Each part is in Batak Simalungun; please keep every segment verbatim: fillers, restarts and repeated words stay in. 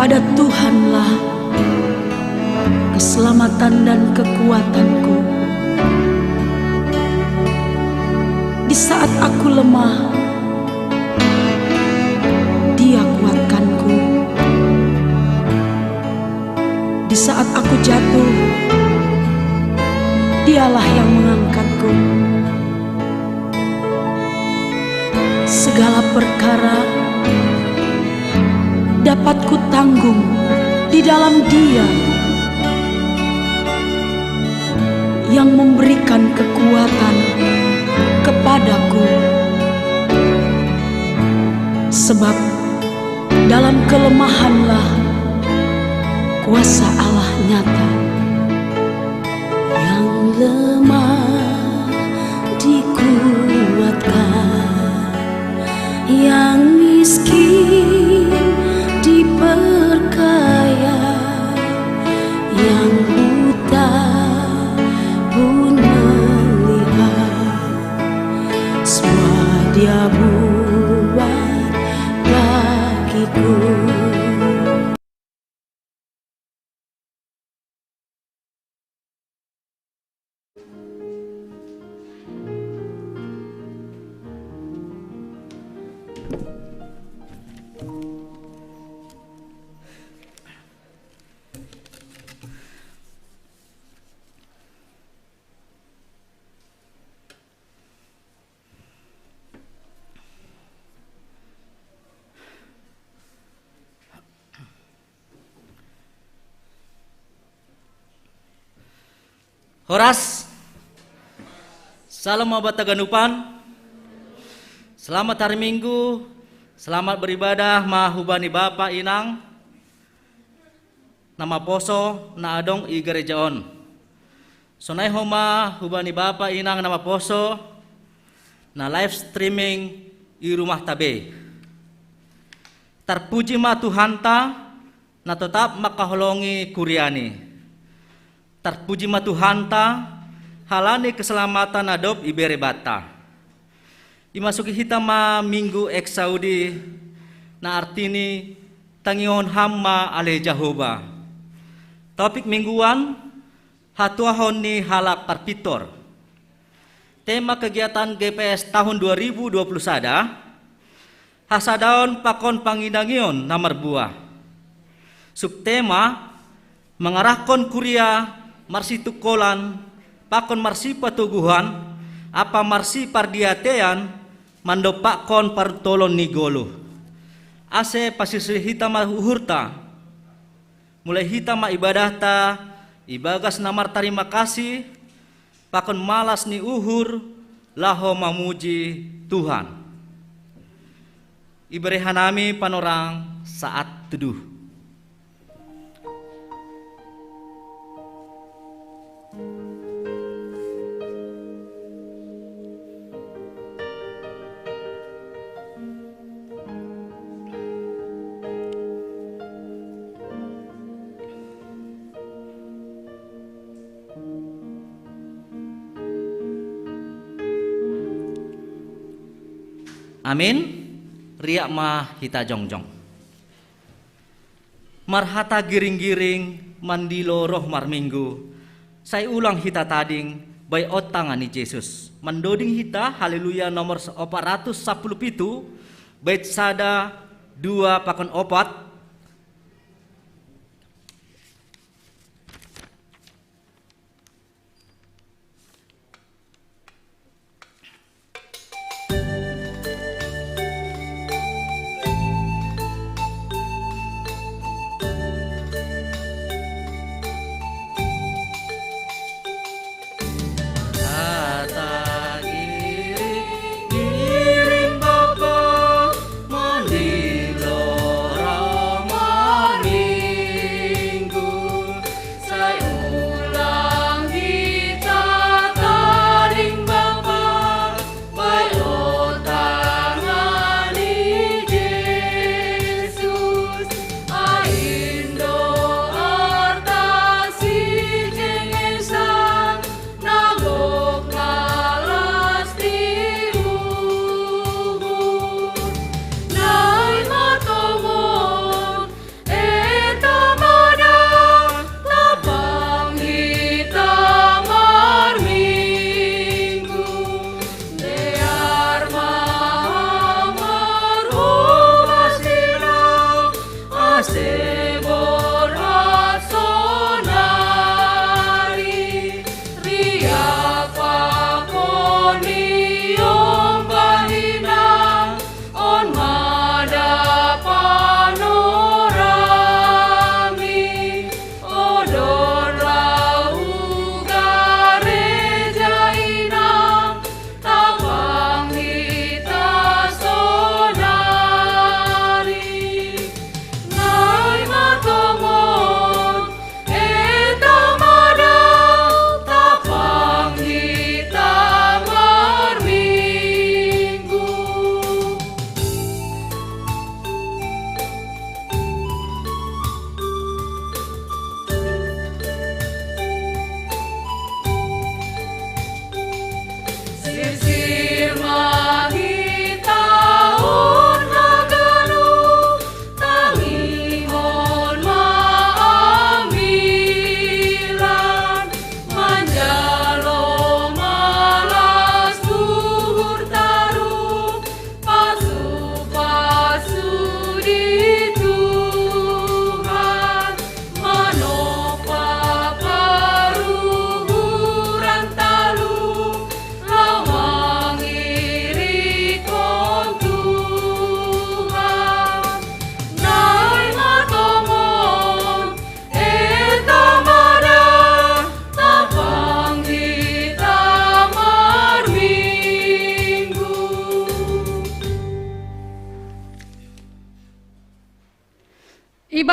Pada Tuhanlah keselamatan dan kekuatanku. Di saat aku lemah, Dia kuatkanku. Di saat aku jatuh, Dialah yang mengangkatku. Segala perkara dapat kutanggung di dalam Dia yang memberikan kekuatan kepadaku. Sebab dalam kelemahanlah kuasa Allah nyata. Yang lemah dikuatkan, yang miskin diperkaya, yang buta pun melihat. Semua Dia buat bagiku. Horas. Salam mabataganupan. Selamat hari Minggu. Selamat beribadah ma huba ni Bapa inang na maposo na adong i gereja on. Sonai homa huba ni Bapa inang na maposo na live streaming i rumah tabe. Tarpuji ma Tuhanta na totap makaholongi kuriani. Tarpuji ma Tuhanta halani keselamatan na dob ibere banta. Imasuki hita ma minggu Exaudi na artini tangihon ham ma ale Jahoba. Topik mingguan, hatuahon ni halak parpintor. Tema kegiatan G P S tahun dua ribu dua puluh sada, hasadaon pakon pangindangion na marbuah. Subtema, mangarahkon kuria marsitungkolan pakon marsipatoguhan ampa marsipardiatean mandompakkon parutolon ni goluh. Ase pasisir hita ma uhurta, mulai hita ma ibadahta ibagas na martarima kasih pakon malas ni uhur laho mamuji Tuhan. Ibere hanami panorang Saat Teduh. Amin. Riak ma hita jongjong. Marhata giring-giring mandilo roh marminggu, sai ulang hita tading baik o tangan ni Jesus. Mandoding hita Haleluya nomor opat ratus sapuluh pitu, bait sada, dua pakon opat.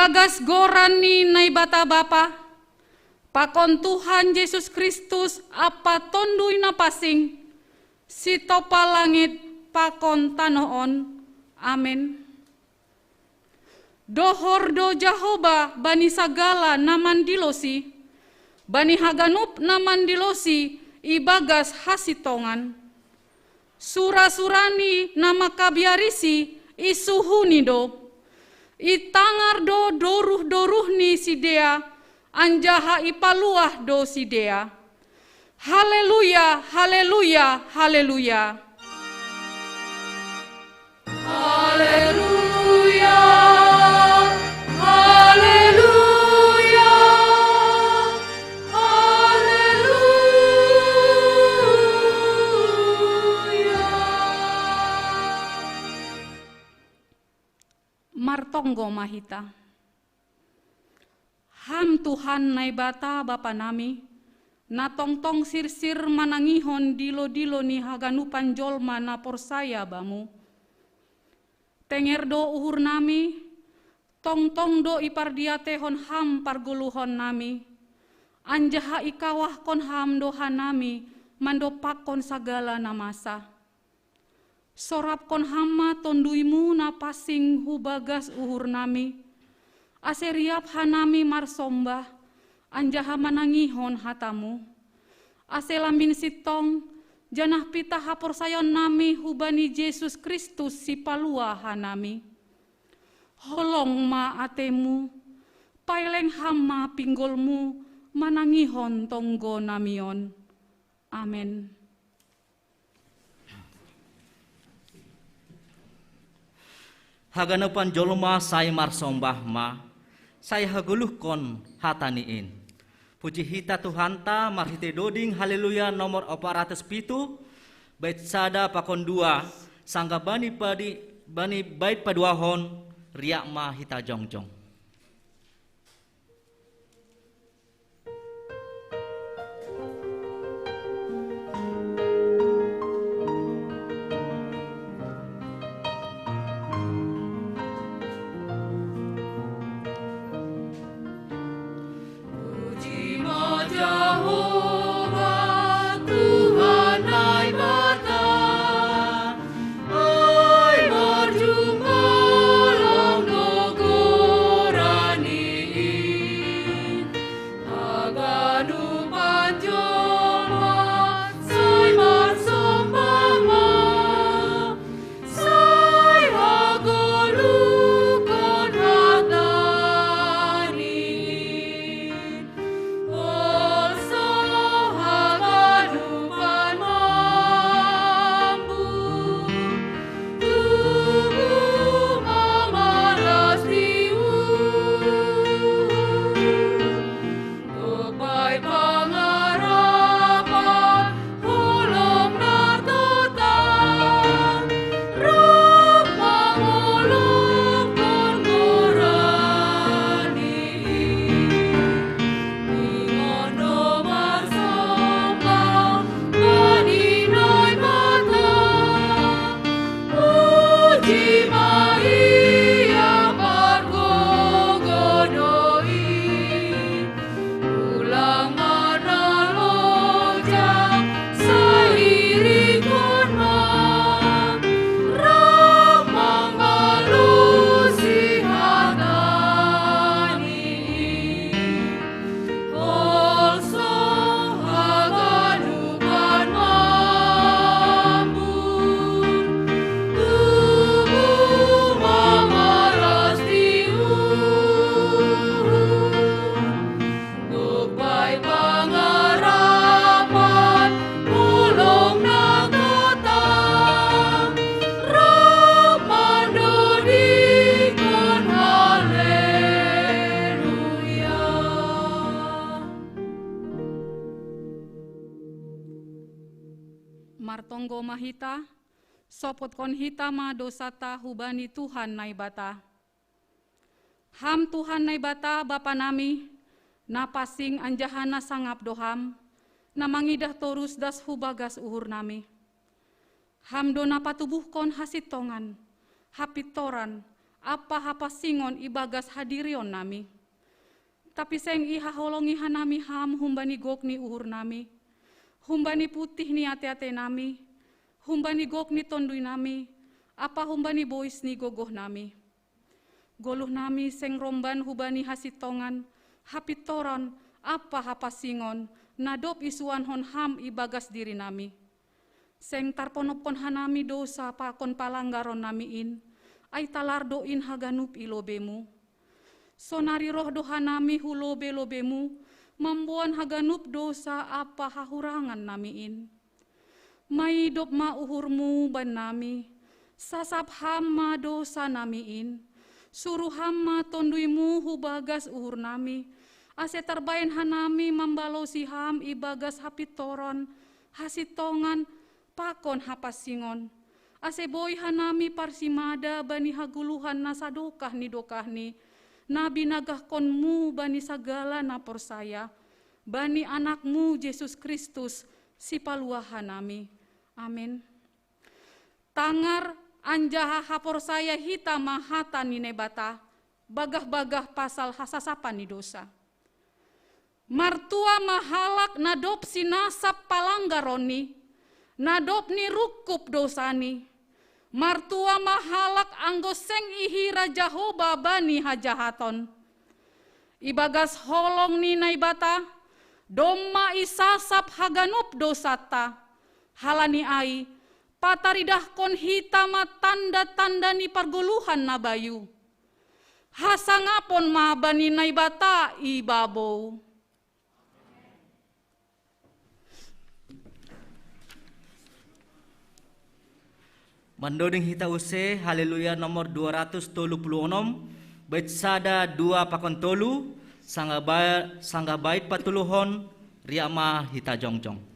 Bagas goran ni Naibata Bapa, pakon Tuhan Jesus Kristus Ampa Tonduy Napasing, sitopa langit pakon tanoh on. Amen. Dohor do Jahowa bani sagala na mandilosi, bani haganup na mandilosi ibagas hasintongan. Sura-surani na mangkabiarisi isuhuni do. Itangar do doruh-doruh ni sidea, anjaha ipaluah do sidea. Haleluya, haleluya, haleluya. Haleluya, haleluya, haleluya. Martonggo ma hita. Ham Tuhan Naibata Bapa nami, na tongtong sirsir manangihon dilo-dilo ni haganupan jolma na porsaya Bamu. Tenger do uhur nami, tongtong do ipardiatehon Ham pargoluhon nami, anjaha ikawahkon Ham do hanami mandompakkon sagala na masa. Sorapkon Ham ma Tonduy-Mu na pansing hu bagas uhur nami, ase riap hanami marsombah, anjaha manangihon hata-Mu. Ase lambin sintong, janah pitah haporsayaon nami hubani Jesus Kristus Sipaluah hanami. Holong ma atemu, paileng Ham ma pinggolmu manangihon tonggo nami on. Amen. Haganupan jolma sai marsombah ma, sai hagoluhkon hata ni in. Puji hita Tuhanta marhitei doding Haleluya nomor opat ratus pitu, bait sada pakon dua, sanggah bani padi, bani bait paduahon, riap ma hita jongjong. Martonggo ma hita, sopotkon hita ma dousanta hubani Tuhan Naibata. Ham Tuhan Naibata Bapa nami, na pansing anjaha na sangap do Ham, na mangidah torus das hu bagas uhur nami. Ham do na patubuhkon hasintongan, hapintoran, ampa hapansingon ibagas hadirion nami. Tapi seng ihaholongi hanami Ham humbani gok ni uhur nami, humbani putih ni ate-ate nami, humbani gok ni tondui nami, ampa humbani bois ni gogoh nami. Goluh nami seng romban hubani hasintongan, hapintoron, ampa hapansingon, na dob isuankon Ham ibagas diri nami. Seng tarponophon hanami dousa pakon palanggaron nami in, ai talar do in haganup i lobei-Mu. Sonari roh do hanami hu lobei-lobei-Mu, mamboan haganup dousa ampa hahurangan nami in. Maidop ma uhur-Mu bannami, sasap Ham ma dousa nami in, suruh Ham ma tondui-Mu hu bagas uhur nami, ase tarbaen hanami mambalosi Ham ibagas hapintoron, hasintongan, pakon hapansingon, ase boi hanami parsimada bani hagoluhan na sadokah ni dokahni, na binagahkon-Mu bani sagala na porsaya, bani Anak-Mu Jesus Kristus, Sipaluah hanami. Amen. Tangar anjaha haporsaya hita ma hata ni Naibata, bagah-bagah pasal hasasapan ni dousa. Martua ma halak na dob sinasap palanggaronni, na dob nirungkub dousani. Martua ma halak anggo seng ihira Jahowa bani hajahaton. Ibagas holong ni Naibata, domma isasap haganup dousanta. Halani ai, pataridahkon hita ma tanda-tanda ni pargoluhan na bayu. Hasangapon ma bani Naibata i babou. Mandoding hita use Haleluya nomor dua ratus tolu puluh onom, bait sada, dua pakon tolu, sanggah ba-, sanggah bait patoluhon, riak ma hita jongjong.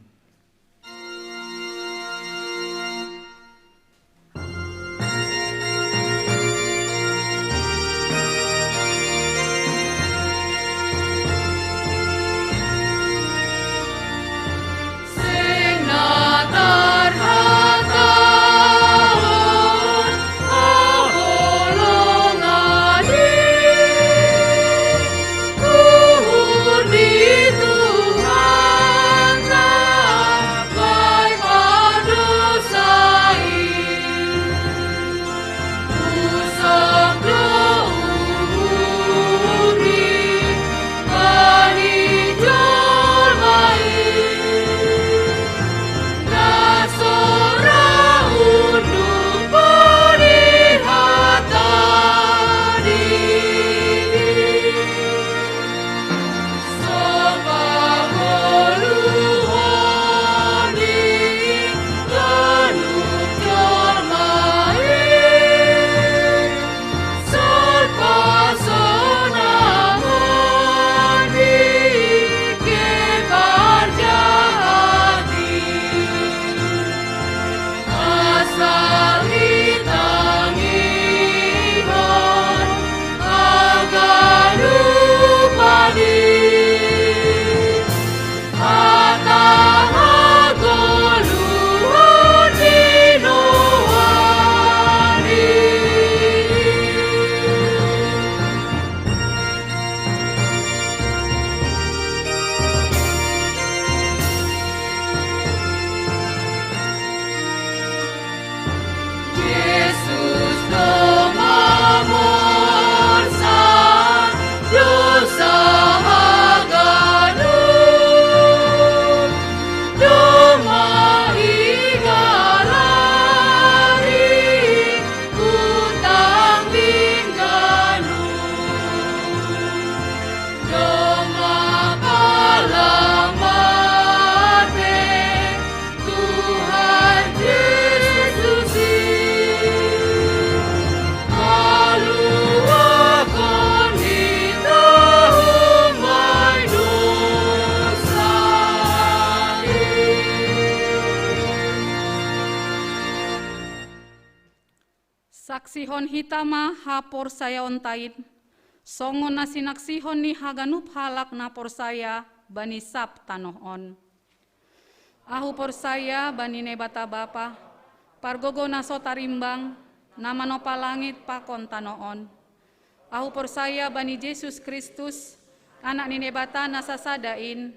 Saksihon hita ma haporsayaonta in, songon na sinaksihon ni haganup halak na porsaya bani sab tanoh on. Ahu porsaya bani Naibata Bapa, pargogo na so tarimbang, na manopa langit pakon tano on. Ahu porsaya bani Jesus Kristus, Anak ni Naibata na sasada in,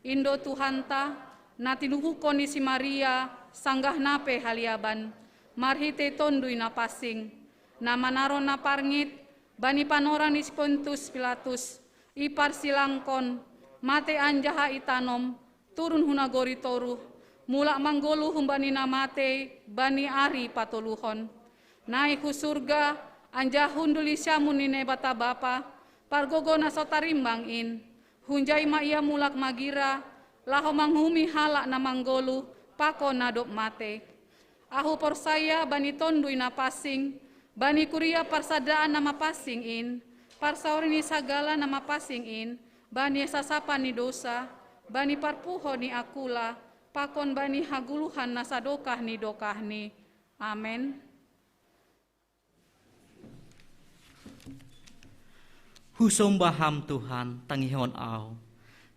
Indo Tuhanta, na tinuhukon ni si Maria, sanggah na pe haliaban, marhitei Tonduy Napansing, na manaron na parngit bani panorang ni si Pontius Pilatus, iparsilangkon, matei anjaha itanom, turun hu nagori toruh, mulak manggoluh humbani na matei bani ari patoluhon. Naik hu surga, anjaha hundul i siamun ni Naibata Bapa, pargogoh na so tarimbang in. Hunjai ma Ia mulak magira, laho manguhumi halak na manggoluh pakon na dob matei. Ahu porsaya bani Tonduy Napansing, bani kuria parsadaan na mapansing in, parsaoran ni sagala na mapansing in, bani sasapan ni dosa, bani parpuho ni akula, pakon bani hagoluhan na sadokah ni dokahni. Amen. Husomba Ham Tuhan, tangihon ahu.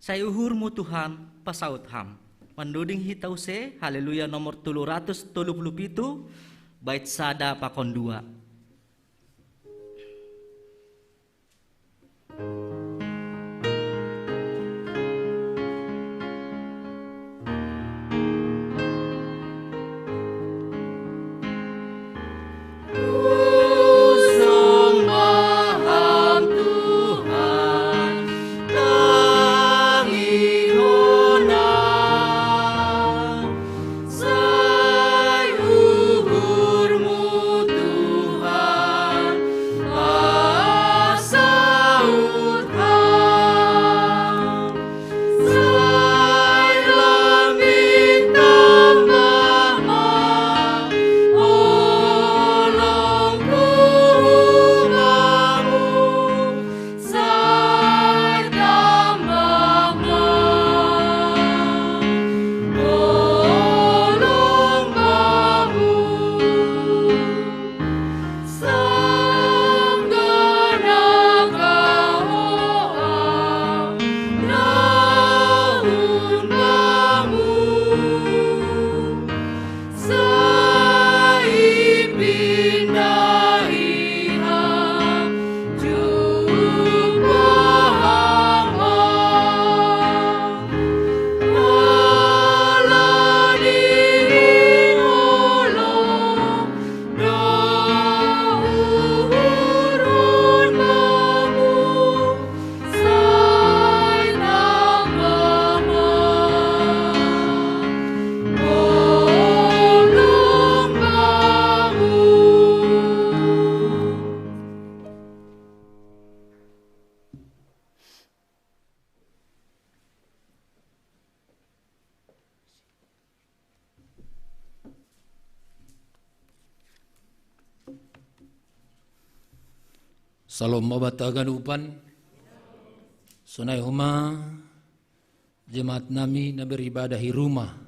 Sai uhurmu Tuhan, pasaut Ham. Mandoding hita use, Haleluya nomor tolu ratus tolu puluh pitu, bait sada pakon dua. Salom ma banta haganupan. Sonai homa jemaat nami na beribadah i rumah.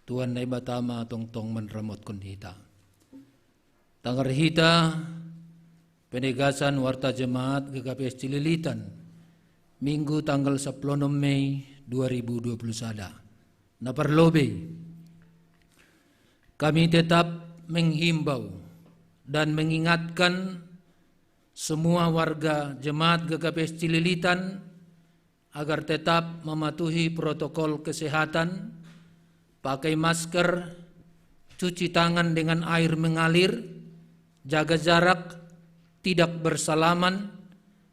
Tuhan Naibata ma tongtong manramotkon hita. Tangar hita penegasan warta jemaat G K P S Cililitan, Minggu tanggal sepuluh Mei dua ribu dua puluh sada. Na parlobei, kami tetap menghimbau dan mengingatkan semua warga jemaat G K P S Cililitan agar tetap mematuhi protokol kesehatan, pakai masker, cuci tangan dengan air mengalir, jaga jarak, tidak bersalaman,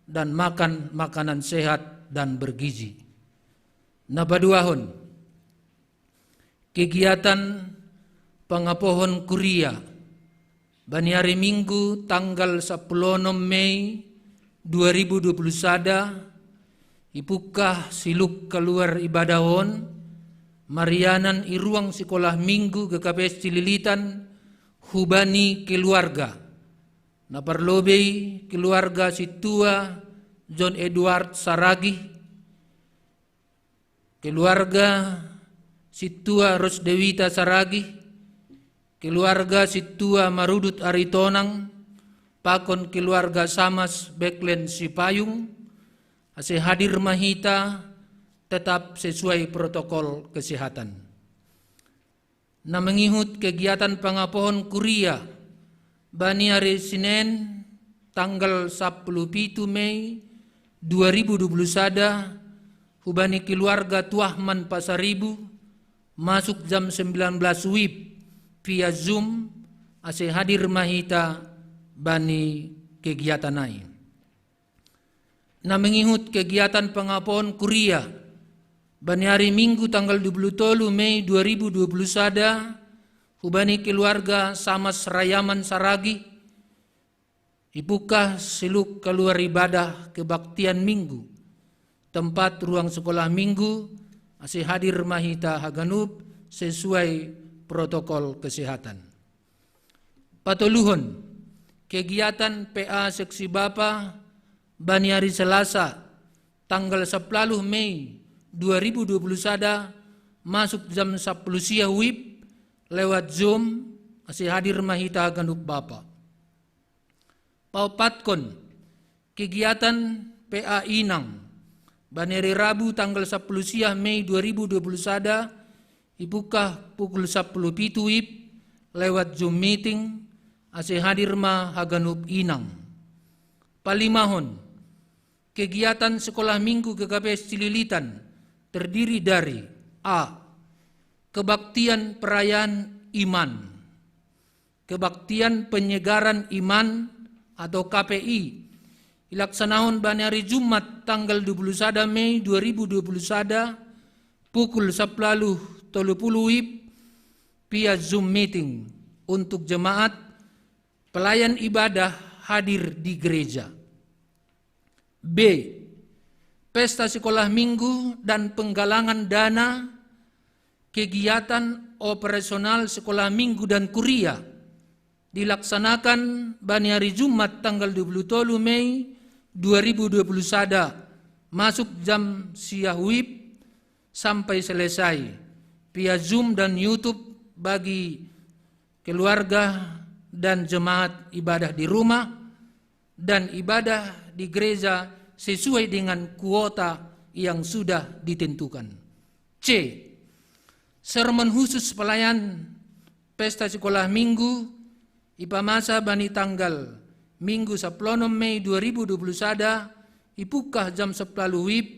dan makan makanan sehat dan bergizi. Na paduahon, kegiatan pangapohon kuria bani ari Minggu tanggal sepuluh Mei dua ribu dua puluh sada, ipungkah siluk kaluar ibadah on, marianan i ruang sikolah Minggu G K P S Cililitan hubani keluarga. Na parlobei keluarga sintua John Edward Saragih, keluarga sintua Rosdewita Saragih, keluarga sintua Marudut Aritonang, pakon keluarga Samas Beklen Sipayung, ase hadir ma hita tetap sesuai protokol kesehatan. Na mangihut kegiatan pangapohon kuria Bani hari Senin tanggal sapuluh pitu Mei dua ribu dua puluh sada, hubani keluarga Tuahman Pasaribu, masuk jam sembilan belas wib via Zoom, ase hadir ma hita bani kegiatan ai. Na mengihut kegiatan pengapoon kuria bani hari Minggu tanggal dua puluh tolu Mei dua ribu dua puluh sada, hubani keluarga Samas Rayaman Saragi, ipuka seluk keluar ibadah kebaktian Minggu, tempat ruang sekolah Minggu, ase hadir ma hita haganup sesuai protokol kesehatan. Patoluhon, kegiatan P A seksi bapa bani hari Selasa tanggal sapuluh Mei dua ribu dua puluh sada, masuk jam sapuluh sia wib lewat Zoom, ase hadir ma hita haganup bapa. Paopatkon, kegiatan P A inang bani hari Rabu tanggal sapuluh sia Mei dua ribu dua puluh sada, ipuka pukul sapuluh pitu wib lewat Zoom meeting, ase hadir ma haganup inang. Palimahon, kegiatan sekolah Minggu G K P S Cililitan terdiri dari: A, kebaktian perayaan iman, kebaktian penyegaran iman atau K P I, ilaksanahon bani hari Jumat tanggal dua puluh sada Mei dua ribu dua puluh sada, pukul sapuluh tolu puluh wib via Zoom meeting untuk jemaat pelayan ibadah hadir di gereja. B, pesta sekolah Minggu dan penggalangan dana kegiatan operasional sekolah Minggu dan kuria dilaksanakan bani hari Jumat tanggal dua puluh tolu Mei dua ribu dua puluh sada, masuk jam sia wib sampai selesai via Zoom dan YouTube bagi keluarga dan jemaat ibadah di rumah dan ibadah di gereja sesuai dengan kuota yang sudah ditentukan. C, sermon khusus pelayan pesta sekolah Minggu ipamasa bani tanggal Minggu sapuluh Mei dua ribu dua puluh sada, ipuka jam sapuluh wib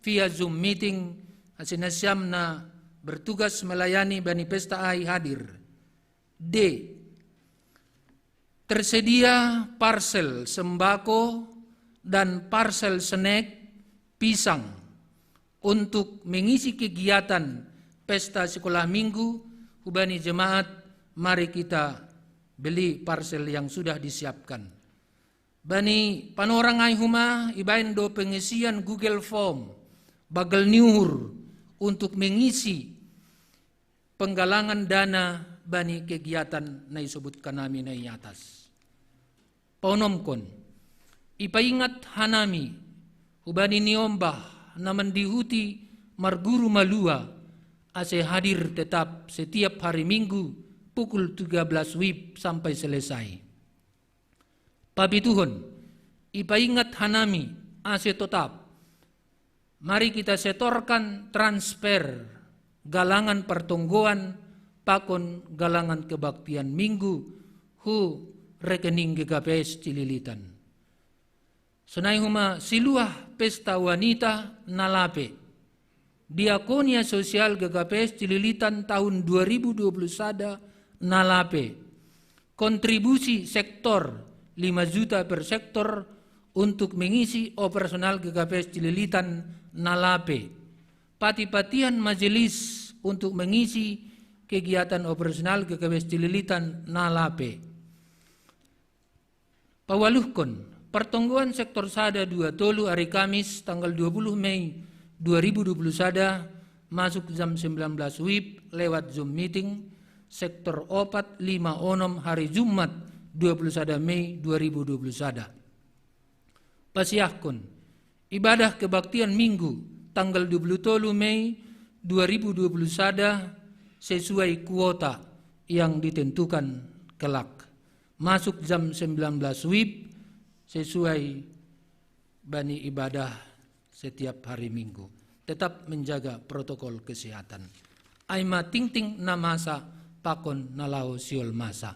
via Zoom meeting, ase nasiam na bertugas melayani bani pesta ai hadir. D, tersedia parsel sembako dan parsel snack pisang untuk mengisi kegiatan pesta sekolah Minggu hubani jemaat. Mari kita beli parsel yang sudah disiapkan. Bani panorang ai homa ibaen do pengisian Google Form, bagel ni uhur, untuk mengisi penggalangan dana bani kegiatan na isobutkan nami na i atas. Paonomkon, ipaingat hanami hubani niombah na mandihuti marguru malua, ase hadir tetap setiap hari Minggu pukul tiga belas wib sampai selesai. Papituhon, ipaingat hanami ase totap, mari kita setorkan transfer galangan partonggoan pakon galangan kebaktian Minggu hu rekening G K P S Cililitan. Sonai homa siluah pesta wanita na lape, Diakonia Sosial G K P S Cililitan tahun dua ribu dua puluh sada na lape, kontribusi sektor lima juta per sektor untuk mengisi operasional G K P S Cililitan na lape, pati-patian majelis untuk mengisi kegiatan operasional G K P S Cililitan na lape. Paualuhkon, partonggoan sektor sada dua tolu hari Kamis tanggal dua puluh Mei dua ribu dua puluh sada, masuk jam sembilan belas wib lewat Zoom meeting, sektor opat lima onom hari Jumat dua puluh sada Mei dua ribu dua puluh sada. Pasiahkon, ibadah kebaktian Minggu tanggal dua puluh tolu Mei dua ribu dua puluh sada sesuai kuota yang ditentukan kelak. Masuk jam sembilan belas wib sesuai bani ibadah setiap hari Minggu. Tetap menjaga protokol kesehatan. Ai ma tingting na masa pakon na laho sihol masa.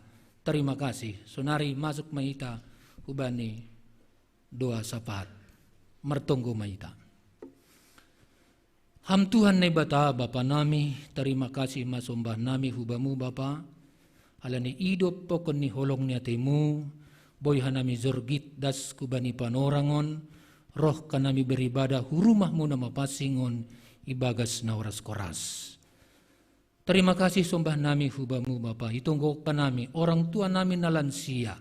Terima kasih. Sonari masuk ma hita hubani doa sapaat. Martonggo ma hita. Ham Tuhan Naibata Bapa nami, terima kasih ma sombah nami hubamu Bapa, halani idop pokon ni holong ni atemu, boi hanami jorgit das hubani panorang on, roh hanami beribadah hu rumahmu na mapansing on, ibagas na horas-horas. Terima kasih sombah nami hubamu Bapa, itonggo hanami orang tua nami na lansia,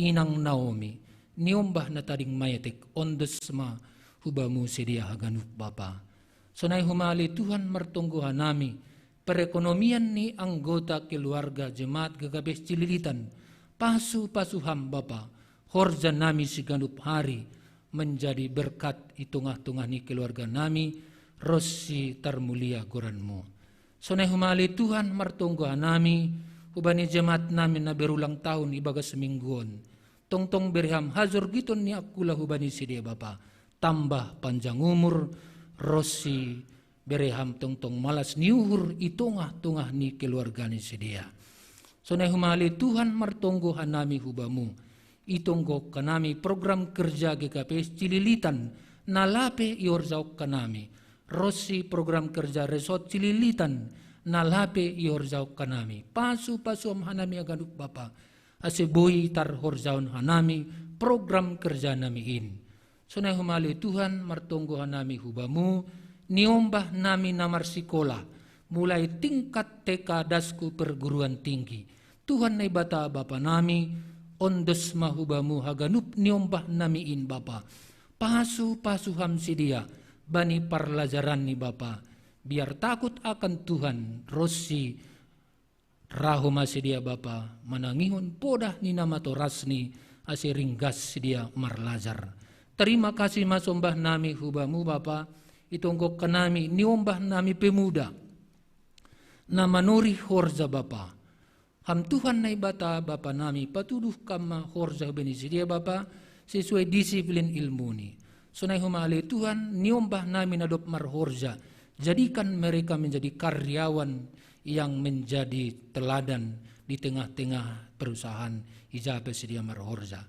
inang Naomi, niombah na tading maetek, ondos ma hubamu sidea haganup Bapa. Sonai humale Tuhan martonggo hanami, perekonomian ni anggota keluarga jemaat G K P S Cililitan, pasu-pasu ham Bapa, horja nami siganup hari, menjadi berkat i tongah-tongah ni keluarga nami, ronsi tarmulia goranmu. Sonai humale Tuhan martonggo hanami, hubani jemaat nami na berulang tahun ibagas minggu on. Tongtong bere ham hajorgiton ni angkula hubani sidea Bapa, tambah panjang umur, ronsi bere ham tongtong malas ni uhur i tongah-tongah ni keluarga ni sidea. Sonai humale Tuhan martonggo hanami hubamu, itonggo hanami program kerja G K P S Cililitan, na lape ihorjahon hanami, ronsi program kerja Resort Cililitan, na lape ihorjahon hanami, pasu-pasu ham hanami haganup Bapa, ase boi tarhorjahon hanami program kerja nami in. Sonai humale Tuhan martonggo hanami hubamu, niombah nami na marsikola, mulai tingkat T K das hu perguruan tinggi. Tuhan Naibata Bapa nami, ondos ma hubamu haganup niombah nami in Bapa. Pasu-pasu ham sidea, bani parlajaran ni Bapa. Biar takut akan Tuhan, ronsi raho ma sidea Bapa, manangihon podah ni namatorasni, ase ringgas sidea marlajar. Terima kasih ma sombah nami hubamu Bapa, itonggo hanami niombah nami pemuda. Na manorih horja Bapa. Ham Tuhan Naibata Bapa nami patuduh kam ma horja hubani sidea Bapa, sesuai disiplin ilmuni. Sonai humale Tuhan, niombah nami na dob marhorja, jadikan mereka menjadi karyawan yang menjadi teladan di tengah-tengah perusahaan ija pe sidea marhorja.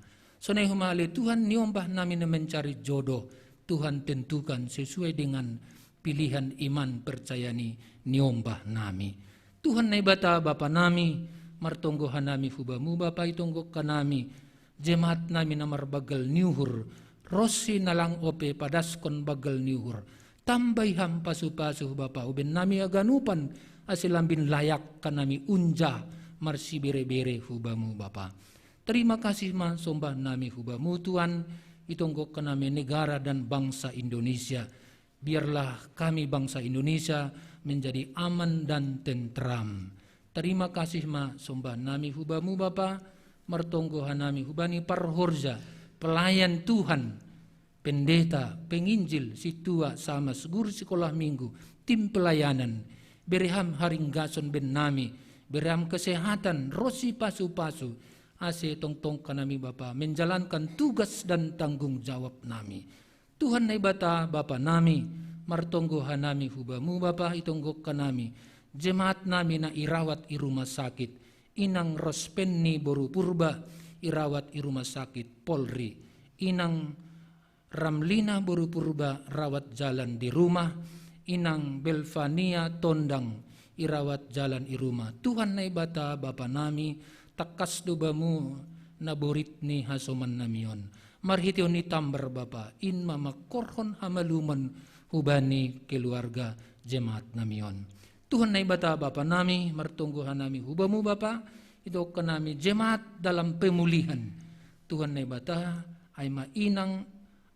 Sonai humale Tuhan, niombah nami na mencari jodoh, Tuhan tentukan sesuai dengan pilihan iman percaya ni niombah nami. Tuhan Naibata Bapa nami, martonggo hanami hubamu Bapa, itonggo hanami, jemaat nami na marbanggal ni uhur, ronsi na lang ope padaskon banggal ni uhur. Tambai ham pasu-pasu Bapa, uben nami haganupan, ase lambin layak hanami unjah marsibere-bere hubamu Bapa. Terima kasih ma sombah nami hubamu Tuhan, itonggo hanami negara dan bangsa Indonesia. Biarlah kami bangsa Indonesia menjadi aman dan tentram. Terima kasih ma sombah nami hubamu Bapa, martonggo hanami hubani parhorja, pelayan Tuhan, pendeta, penginjil, sintua, samas, guru sikolah minggu, tim pelayanan, bere ham haringgason uben nami, bere ham kesehatan, ronsi pasu-pasu, ase tongtong hanami Bapa, menjalankan tugas dan tanggung jawab nami. Tuhan Naibata Bapa nami, martonggo hanami hubamu Bapa, itonggo hanami, jemaat nami na irawat i rumah sakit, inang Rospenni boru Purba, irawat i rumah sakit Polri, inang Ramlina boru Purba rawat jalan di rumah, inang Belvania Tondang irawat jalan i rumah. Tuhan Naibata Bapa nami, tangkas do bamu na borit ni hasoman nami on. Marhitehon ni tambar Bapa, in ma mangkorhon hamalumon hubani keluarga jemaat nami on. Tuhan Naibata Bapa nami, martonggo hanami hubamu Bapa, itonggo hanami jemaat dalam pemulihan. Tuhan Naibata, ai ma inang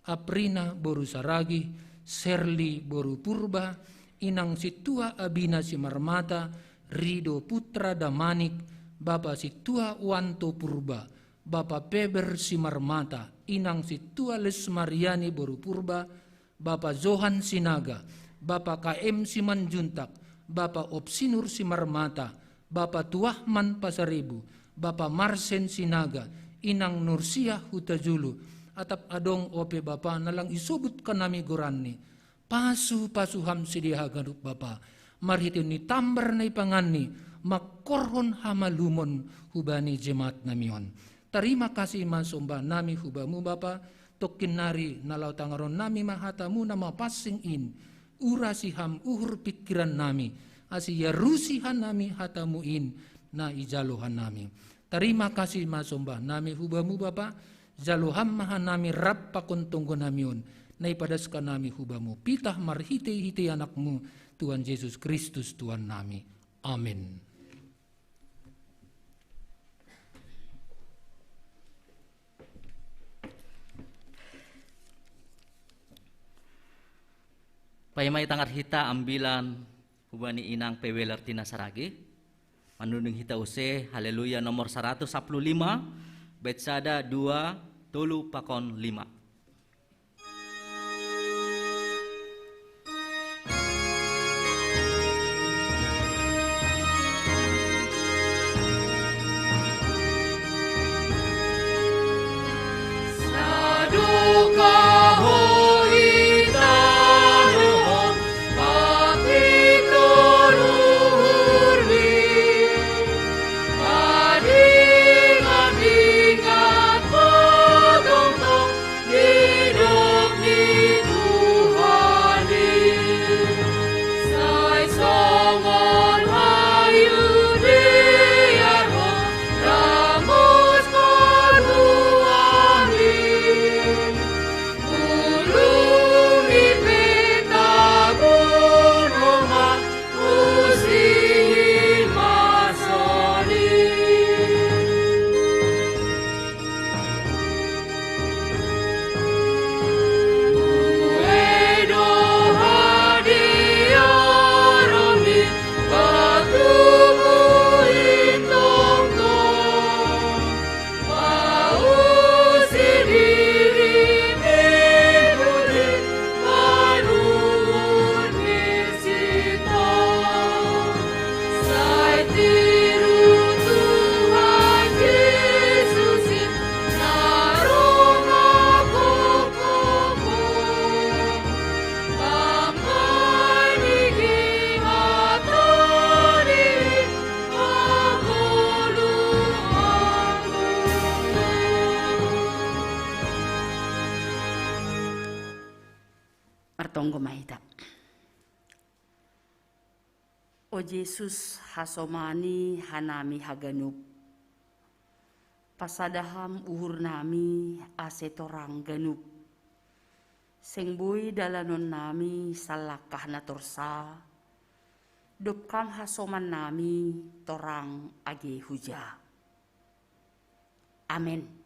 Aprina boru Saragih, Serli boru Purba, inang sintua Abina Simarmata, Rido Putra Damanik, Bapa sintua Wanto Purba, Bapa Peber Simarmata, inang sintua Lesmariani boru Purba, Bapa Johan Sinaga, Bapa K M Simanjuntak, Bapa Opsinur Simarmata, Bapa Tuahman Pasaribu, Bapa Marsen Sinaga, inang Nursiah Hutajulu, atap adong ope Bapa na lang isobut hanami goranni, pasu-pasu ham sidea haganup Bapa, marhitehon ni tambar na ipanganni, mangkorhon hamalumon hubani jemaat nami on. Tarima kasih ma somba nami hu Bamu Bapa, tongkin nari na laho tangarhon nami ma hataMu na mapansing in, urasi Ham uhur pingkiran nami, ase iarusi hanami hataMu in na ijalo hanami. Tarima kasih ma somba nami hu Bamu Bapa, jalo Ham ma hanami rap pakon tonggo nami on, na ipadaskon nami hu Bamu, pitah marhitei-hitei AnakMu, Tuhan Jesus Kristus Tuhan nami. Amen. Paima itangar hita ambilan hubani inang Peweler Tina Saragi. Manunung hita use Haleluya nomor saratus sapuluh lima, bait sada, dua, tolu pakon lima. Martonggo ma hita. O Jesus, hasomani hanami haganup. Pasada Ham uhur nami ase torang ganup. Seng boi dalanon nami salangkah na torsa, dob Ham hasoman nami torang age huja. Amen.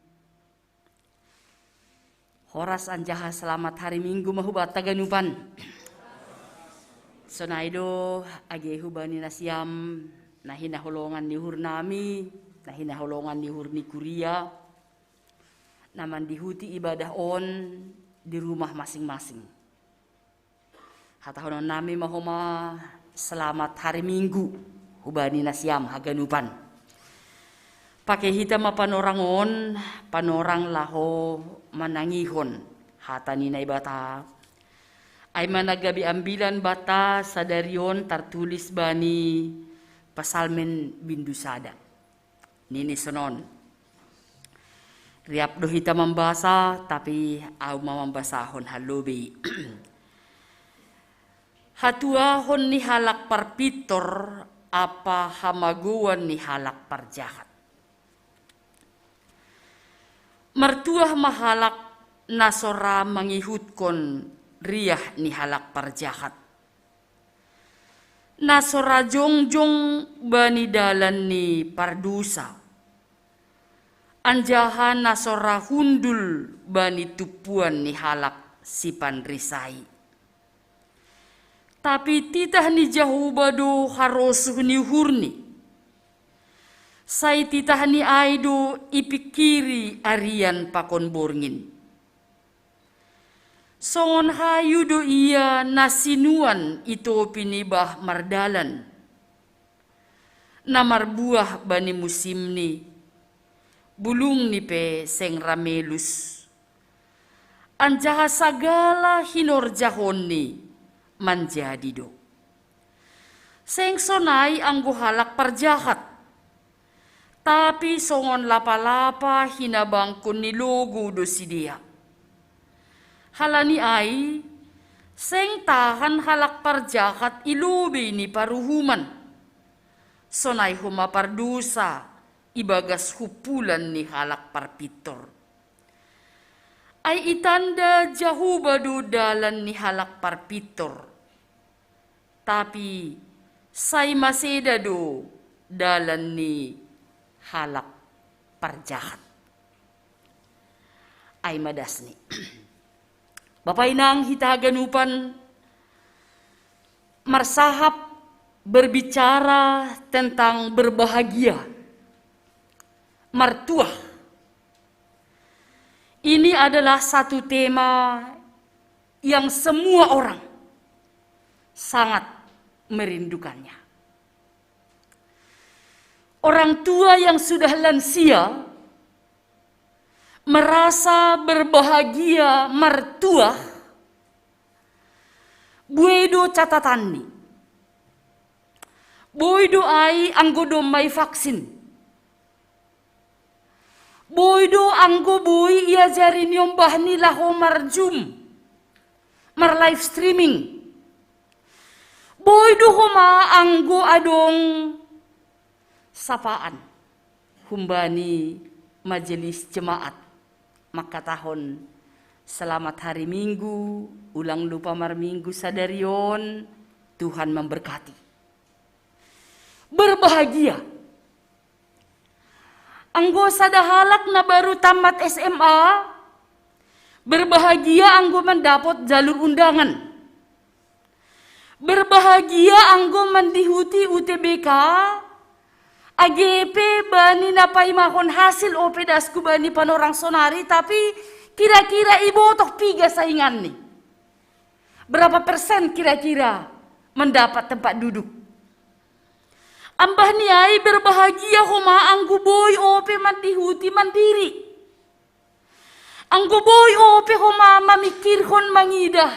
Horas anjaha selamat hari Minggu ma hubanta ganupan. Sonai do age hubani nasiam na hinaholongan ni uhur nami, na hinaholongan ni uhur ni kuria, na mandihuti ibadah on di rumah masing-masing. Hatahonon nami ma homa selamat hari Minggu hubani nasiam haganupan. Pake hita ma panorang on, panorang laho manangihon hata ni Naibata. Ai ma na gabe ambilan banta sadari on tartulis bani Psalmen bindu sada. Nini sonon. Riap do hita mambasa, tapi au ma mambasahon hallobei. Hatuahon ni halak parpintor ampa hamagouan ni halak parjahat. Martuah ma halak na so ra mangihutkon riah ni halak parjahat, na so ra jongjong bani dalan ni pardosa, anjaha na so ra hundul bani tumpuan ni halak sipanrisai. Tapi titah ni Jahowa do harosuh ni uhurni. Sai titahni ai do ipingkiri arian pakon borngin. Songon hayu do ia na sinuan i topi ni bah mardalan, na marbuah bani musimni, bulungni pe seng ra melus. Anjaha sagala hinorjahonni manjadi do. Seng sonai anggo halak parjahat, tapi songon lapa-lapa hinabangkon ni logou do sidea. Halani ai, seng tahan halak parjahat i lobei ni paruhuman. Sonai homa pardosa ibagas humpulan ni halak parpintor. Ai itanda Jahowa do dalan ni halak parpintor, tapi sai maseda do dalan ni halak parjahat. Ai ma dasni. Bapa inang hita haganupan, marsahap, berbicara tentang berbahagia, martuah. Ini adalah satu tema yang semua orang sangat merindukannya. Orang tua yang sudah lansia merasa berbahagia martuah, boi do catatanni. Boi do ai anggo domma i vaksin. Boi do anggo boi iajari ni ombahni laho mar-Zoom, mar-live streaming. Boi do homa anggo adong sapaan humbani majelis jemaat, mangkatahon: "Selamat hari Minggu, ulang lupa marminggu sadari on, Tuhan memberkati." Berbahagia. Anggo sada halak na baru tamat S M A, berbahagia anggo mandapot jalur undangan. Berbahagia anggo mandihuti U T B K, age pe bani na paimahon hasil ope dasku bani panorang sonari, tapi kira-kira ibotoh piga sainganni. Berapa persen kira-kira mendapat tempat duduk? Ambah ni ai, berbahagia homa anggo boi ope mandihuti mandiri. Anggo boi ope homa mamikirhon mangidah,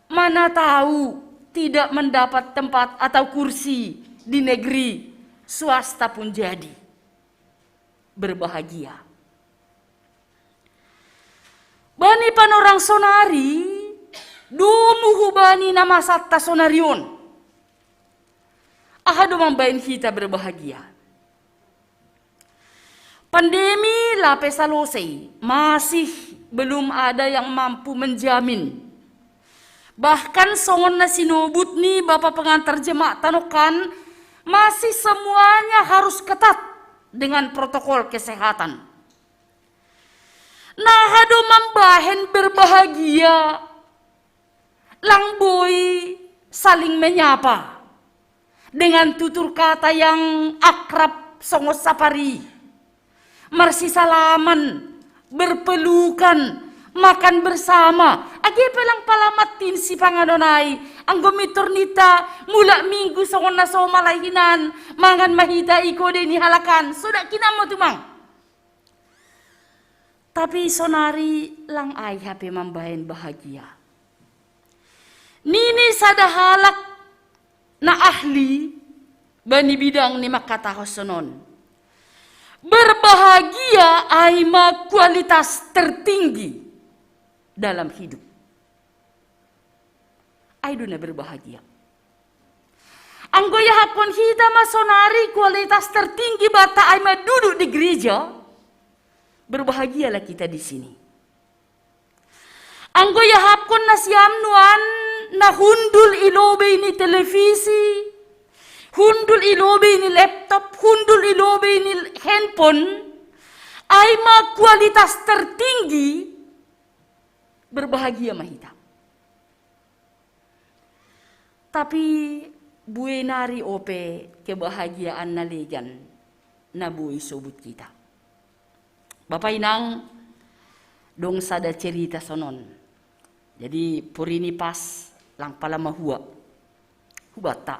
mana tahu tidak mendapat tempat atau kursi di negeri swasta pun jadi. Berbahagia. Bani panorang sonari, domu hubani na masanta sonari on. Aha do mambahen hita berbahagia? Pandemi lape salosei, masih belum ada yang mampu menjamin. Bahkan songon na sinobut ni Bapa pengantar jemaat tano kan, masih semuanya harus ketat dengan protokol kesehatan. Nah, aha do mambahen berbahagia, lang boi saling menyapa dengan tutur kata yang akrab songon sapari, marsisalaman, berpelukan, makan bersama. Age pe lang pala mattin sipanganon ai, anggo mintor ninta mulak minggu songon na somal ai hinan, mangan ma hita i kode ni halak an, sodak hinan ma tumang. Tapi sonari lang ai hape mambahen bahagia. Nini sada halak na ahli bani bidang ni mangkatahon sonon: "Berbahagia ai ma kualitas tertinggi dalam hidup." Ai do na berbahagia. Anggo iahapkon hita ma sonari kualitas tertinggi banta ai ma duduk di gereja, berbahagialah kita di sini. Anggo iahapkon nasiam nuan na hundul i lobei ni televisi, hundul i lobei ni laptop, hundul i lobei ni handphone, ai ma kualitas tertinggi, berbahagia ma hita. Tapi bue nari ope kebahagiaan na legan na boi sobut hita. Bapa inang, dong sada cerita sonon. Jadi porini pas lang pala mahua hubanta,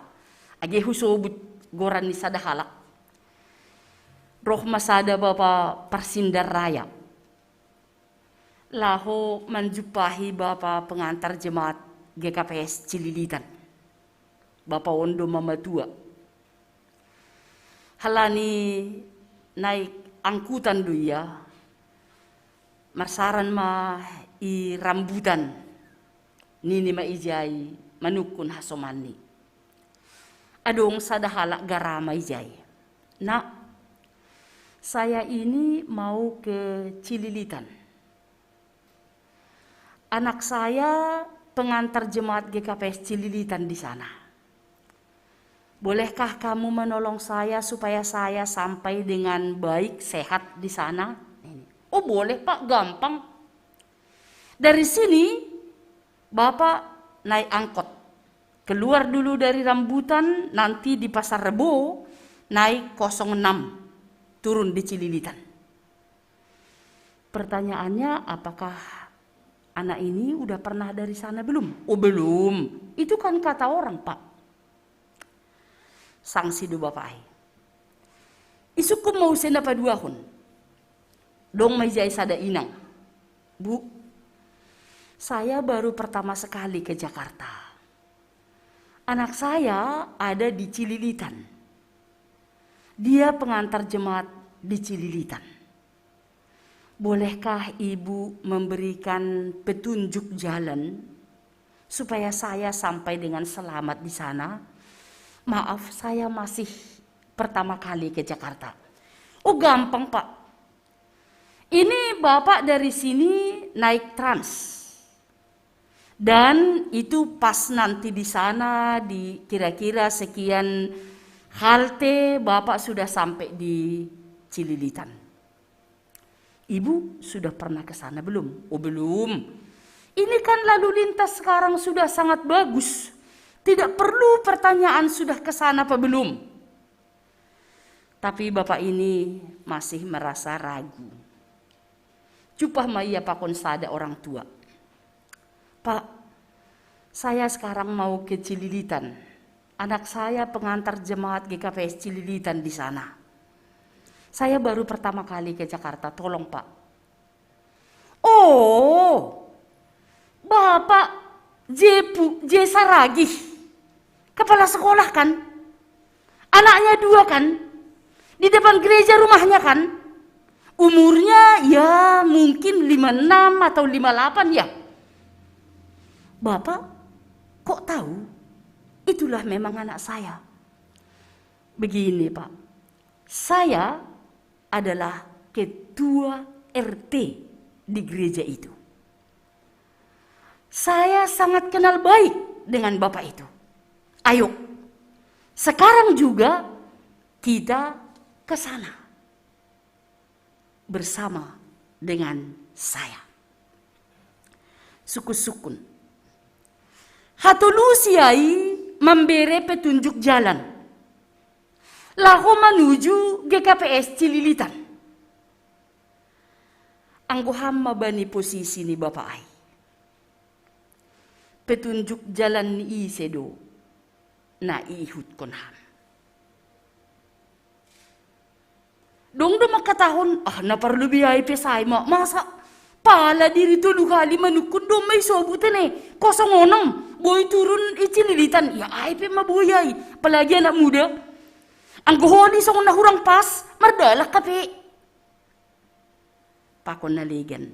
age husobut goran ni sada halak. Roh ma sada bapa parsindar raya laho manjumpahi bapa pengantar jemaat G K P S Cililitan. Bapa on do mamatua. Halani naik angkutan do ia, marsaran ma i rambutan, nini ma ijai manungkun hasomanni. Adong sada halak garama ijai. Nak, saya ini mau ke Cililitan. Anak saya pengantar jemaat G K P S Cililitan di sana. Bolehkah kamu menolong saya supaya saya sampai dengan baik, sehat di sana? Oh, boleh, Pak, gampang. Dari sini Bapak naik angkot. Keluar dulu dari rambutan, nanti di Pasar Rebo, naik kosong enam, turun di Cililitan. Pertanyaannya, apakah anak ini udah pernah dari sana belum? Oh, belum. Itu kan kata orang, Pak. Sangsi do bapa ai. Isungkun ma use na paduahon. Dong ma ijai sada inang. Bu, saya baru pertama sekali ke Jakarta. Anak saya ada di Cililitan. Dia pengantar jemaat di Cililitan. Bolehkah ibu memberikan petunjuk jalan supaya saya sampai dengan selamat di sana? Maaf, saya masih pertama kali ke Jakarta. Oh, gampang, Pak. Ini Bapak dari sini naik trans. Dan itu pas nanti di sana, di kira-kira sekian halte, Bapak sudah sampai di Cililitan. Ibu sudah pernah ke sana belum? Oh, belum. Ini kan lalu lintas sekarang sudah sangat bagus. Tidak perlu pertanyaan sudah ke sana apa belum. Tapi bapak ini masih merasa ragu. Cupah ma ia pakon sada orang tua. Pak, saya sekarang mau ke Cililitan. Anak saya pengantar jemaat G K P S Cililitan di sana. Saya baru pertama kali ke Jakarta, tolong, Pak. Oh, Bapak Jepu, Jesaragih. Kepala sekolah kan? Anaknya dua kan? Di depan gereja rumahnya kan? Umurnya ya mungkin lima enam atau lima delapan ya. Bapak kok tahu? Itulah memang anak saya. Begini, Pak. Saya adalah ketua R T di gereja itu. Saya sangat kenal baik dengan bapak itu. Ayo, sekarang juga kita ke sana bersama dengan saya. Sukun-sukun. Hatolusi ai mambere petunjuk jalan. Laho manuju G K P S Cililitan. Anggo ham ma bani posisi ni bapak ai. Petunjuk jalan ni ise do na iihutkon ham. Dong do mangkatahon, ah, na parlobei ai pe sai ma, masa pala diri tolu hali manungkun do ma isobut ne, kosong onom, boi turun i Cililitan, ya ai pe ma boi ai, apalagi anak muda. Anggo holi songon na hurang pas, mardalak hape. Pakon na legan.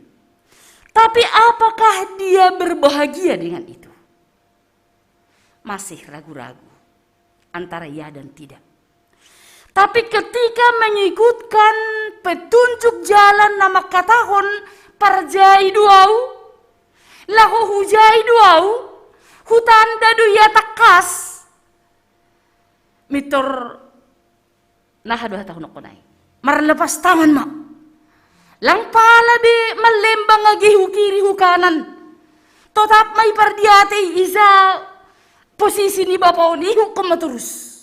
Tapi apakah dia berbahagia dengan itu? Masih ragu-ragu antara ya dan tidak. Tapi ketika mengikutkan petunjuk jalan na mangkatahon, parjai do au, laho hujai do au, hutanda do ia tangkas. Mintor, naha do hatahononku nai. Marlepas tangan ma. Lang pala be mallembang age hu kiri hu kanan. Totap ma ipardiatei ija posisi ni bapa on, ihutkon ma torus.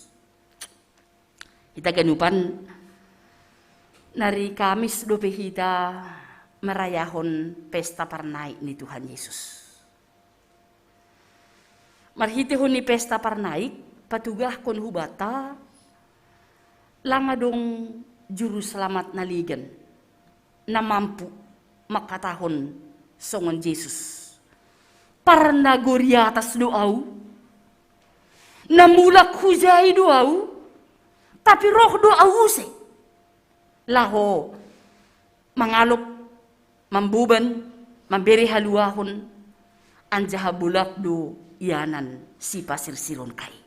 Hita ganupan, nari Kamis dope hita marayahon pesta parnaik ni Tuhan Yesus. Marhitehon ni pesta parnaik, patugahkon hubanta, lang adong juru selamat na legan, na mampu mangkatahon songon Jesus. Parnagori atas do au. Na mulak hujai do ahu, tapi roh do ahu use laho mangalop, mamboban, mambere haluahon, anjaha bolak do ianan sipasirsironku i.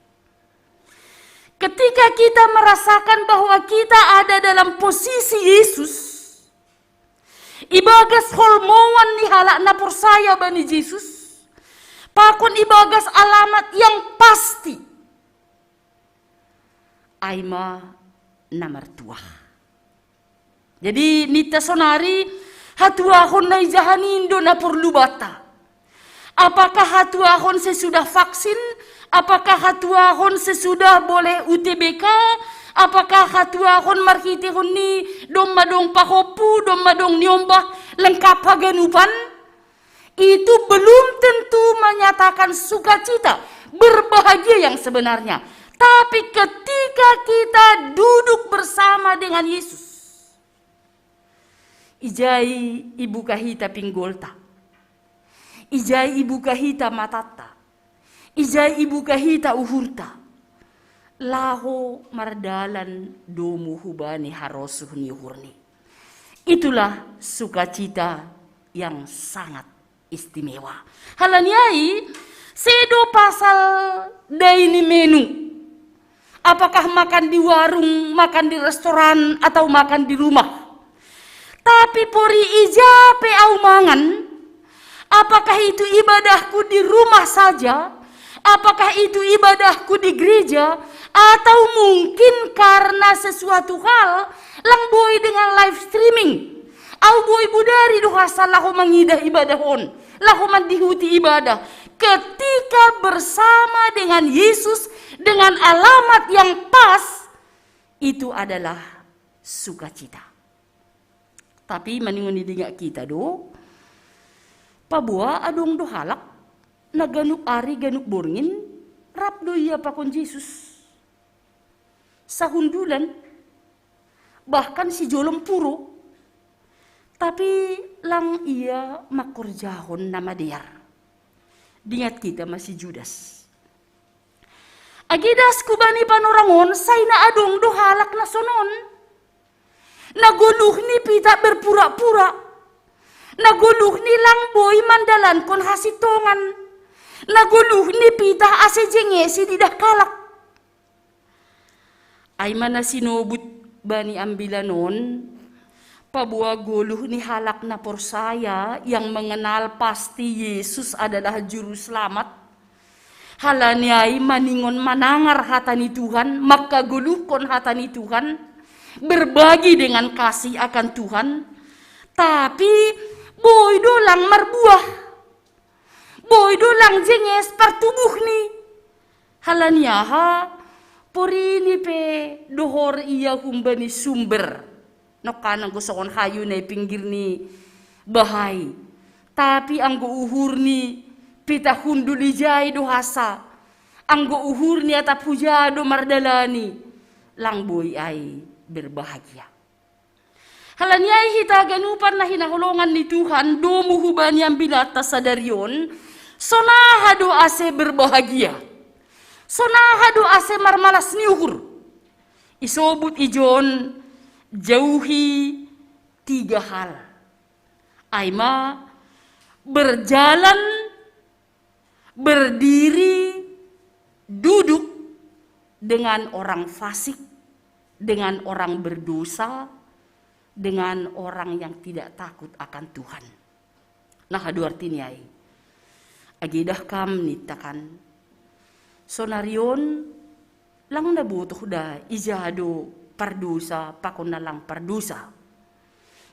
Ketika kita merasakan bahwa kita ada dalam posisi Yesus, ibagas holmoan ni halak na porsaya bani Jesus, pakon ibagas alamat yang pasti, ai ma na martuah. Jadi ninta sonari, hatuahon na ijaha nindo na porlu banta. Apakah hatuahon sesudah vaksin? Apakah hatuahon sesudah boleh U T B K? Apakah hatuahon marhitehon ni domma dong pahompu, domma dong niombah, lengkap haganupan? Itu belum tentu menyatakan sukacita, berbahagia yang sebenarnya. Tapi ketika kita duduk bersama dengan Yesus, ijai ibuka hita pinggolta, ijai ibuka hita matanta, ijai ibuka hita uhurta, laho mardalan domu hubani harosuh ni uhurni. Itulah sukacita yang sangat istimewa. Halani ai, sedo pasal dai ni menu. Apakah makan di warung, makan di restoran, atau makan di rumah? Tapi pori ija pe au mangan, apakah itu ibadahku di rumah saja? Apakah itu ibadahku di gereja? Atau mungkin karena sesuatu hal, lang boi dengan live streaming? Au boi bodari do hasa laho mangidah ibadah on, laho mandihuti ibadah. Ketika bersama dengan Yesus dengan alamat yang pas, itu adalah sukacita. Tapi maningon ni dinga kita do, paboa adong do halak na ganup ari ganup borngin rap do ia pakon Jesus. Sahundulan, bahkan sijolom puro, tapi lang ia mangkorjahon na madear. Dingat kita ma si Judas. Age dasku bani panorang on, sai na adong do halak na sonon. Na goluhni pitah berpura-pura. Na goluhni lang boi mandalankon hasintongan. Na goluhni pitah ase jengesi didah halak. Ai ma na sinobut bani ambilan on, paboa goluh ni halak na porsaya yang mengenal pasti Yesus adalah Juru Selamat. Halani ai maningon manangar hata ni Tuhan, mangkagoluhkon hata ni Tuhan, berbagi dengan kasih akan Tuhan, tapi boi do lang marbuah. Boi do lang jenges partubuhni. Halani aha? Porini pe dohor ia humbani sumber. Nongkan anggo songon hayu na i pinggir ni bahai. Tapi anggo uhurni pitah hundul ijai do hasa. Anggo uhurni atap huja do mardalani. Lang boi ai berbahagia. Halani ai hita ganupan na hinaholongan ni Tuhan, domu hubani ambilanta sadari on, sonaha do ase berbahagia? Sonaha do ase marmalas ni uhur? Isobut ijon jauhi tiga hal. Ai ma berjalan, berdiri, duduk dengan orang fasik, dengan orang berdosa, dengan orang yang tidak takut akan Tuhan. Nah, haduar tiniai. Age dah kam nitakan. Sonarion lang na botoh da ija do pardosa pakon na lang pardosa.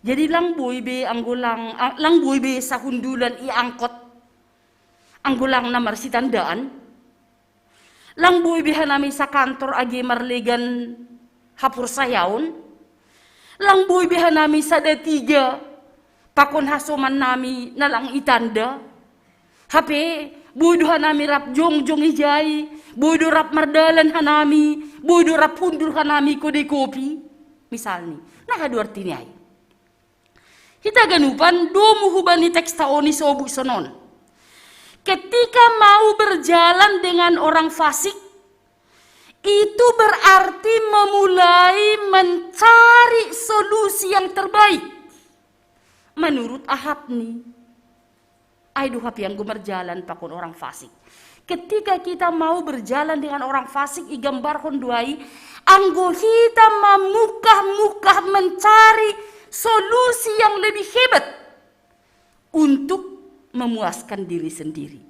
Jadi lang boi be anggo lang, lang boi be sahundulan iangkot anggo lang na marsitandaan. Lang boi be hanami sakantor age marlegan haporsayaon. Lang boi be hanami sada tiga pakon hasoman nami na lang itanda. Hape boi do hanami rap jongjong ijai, boi do rap mardalan hanami, boi do rap hundul hanami kode kopi. Misalni, nah haduar tiniai. Hita ganupan domu hubani teksta on isobut sonon. Ketika mau berjalan dengan orang fasik, Itu berarti memulai mencari solusi yang terbaik menurut Ahab ni. Ai do hape anggo marjalan pakon orang fasik. Ketika kita mau berjalan dengan orang fasik, igambarhon do ai, anggo hita mamukah-mukah mencari solusi yang lebih hebat untuk memuaskan diri sendiri.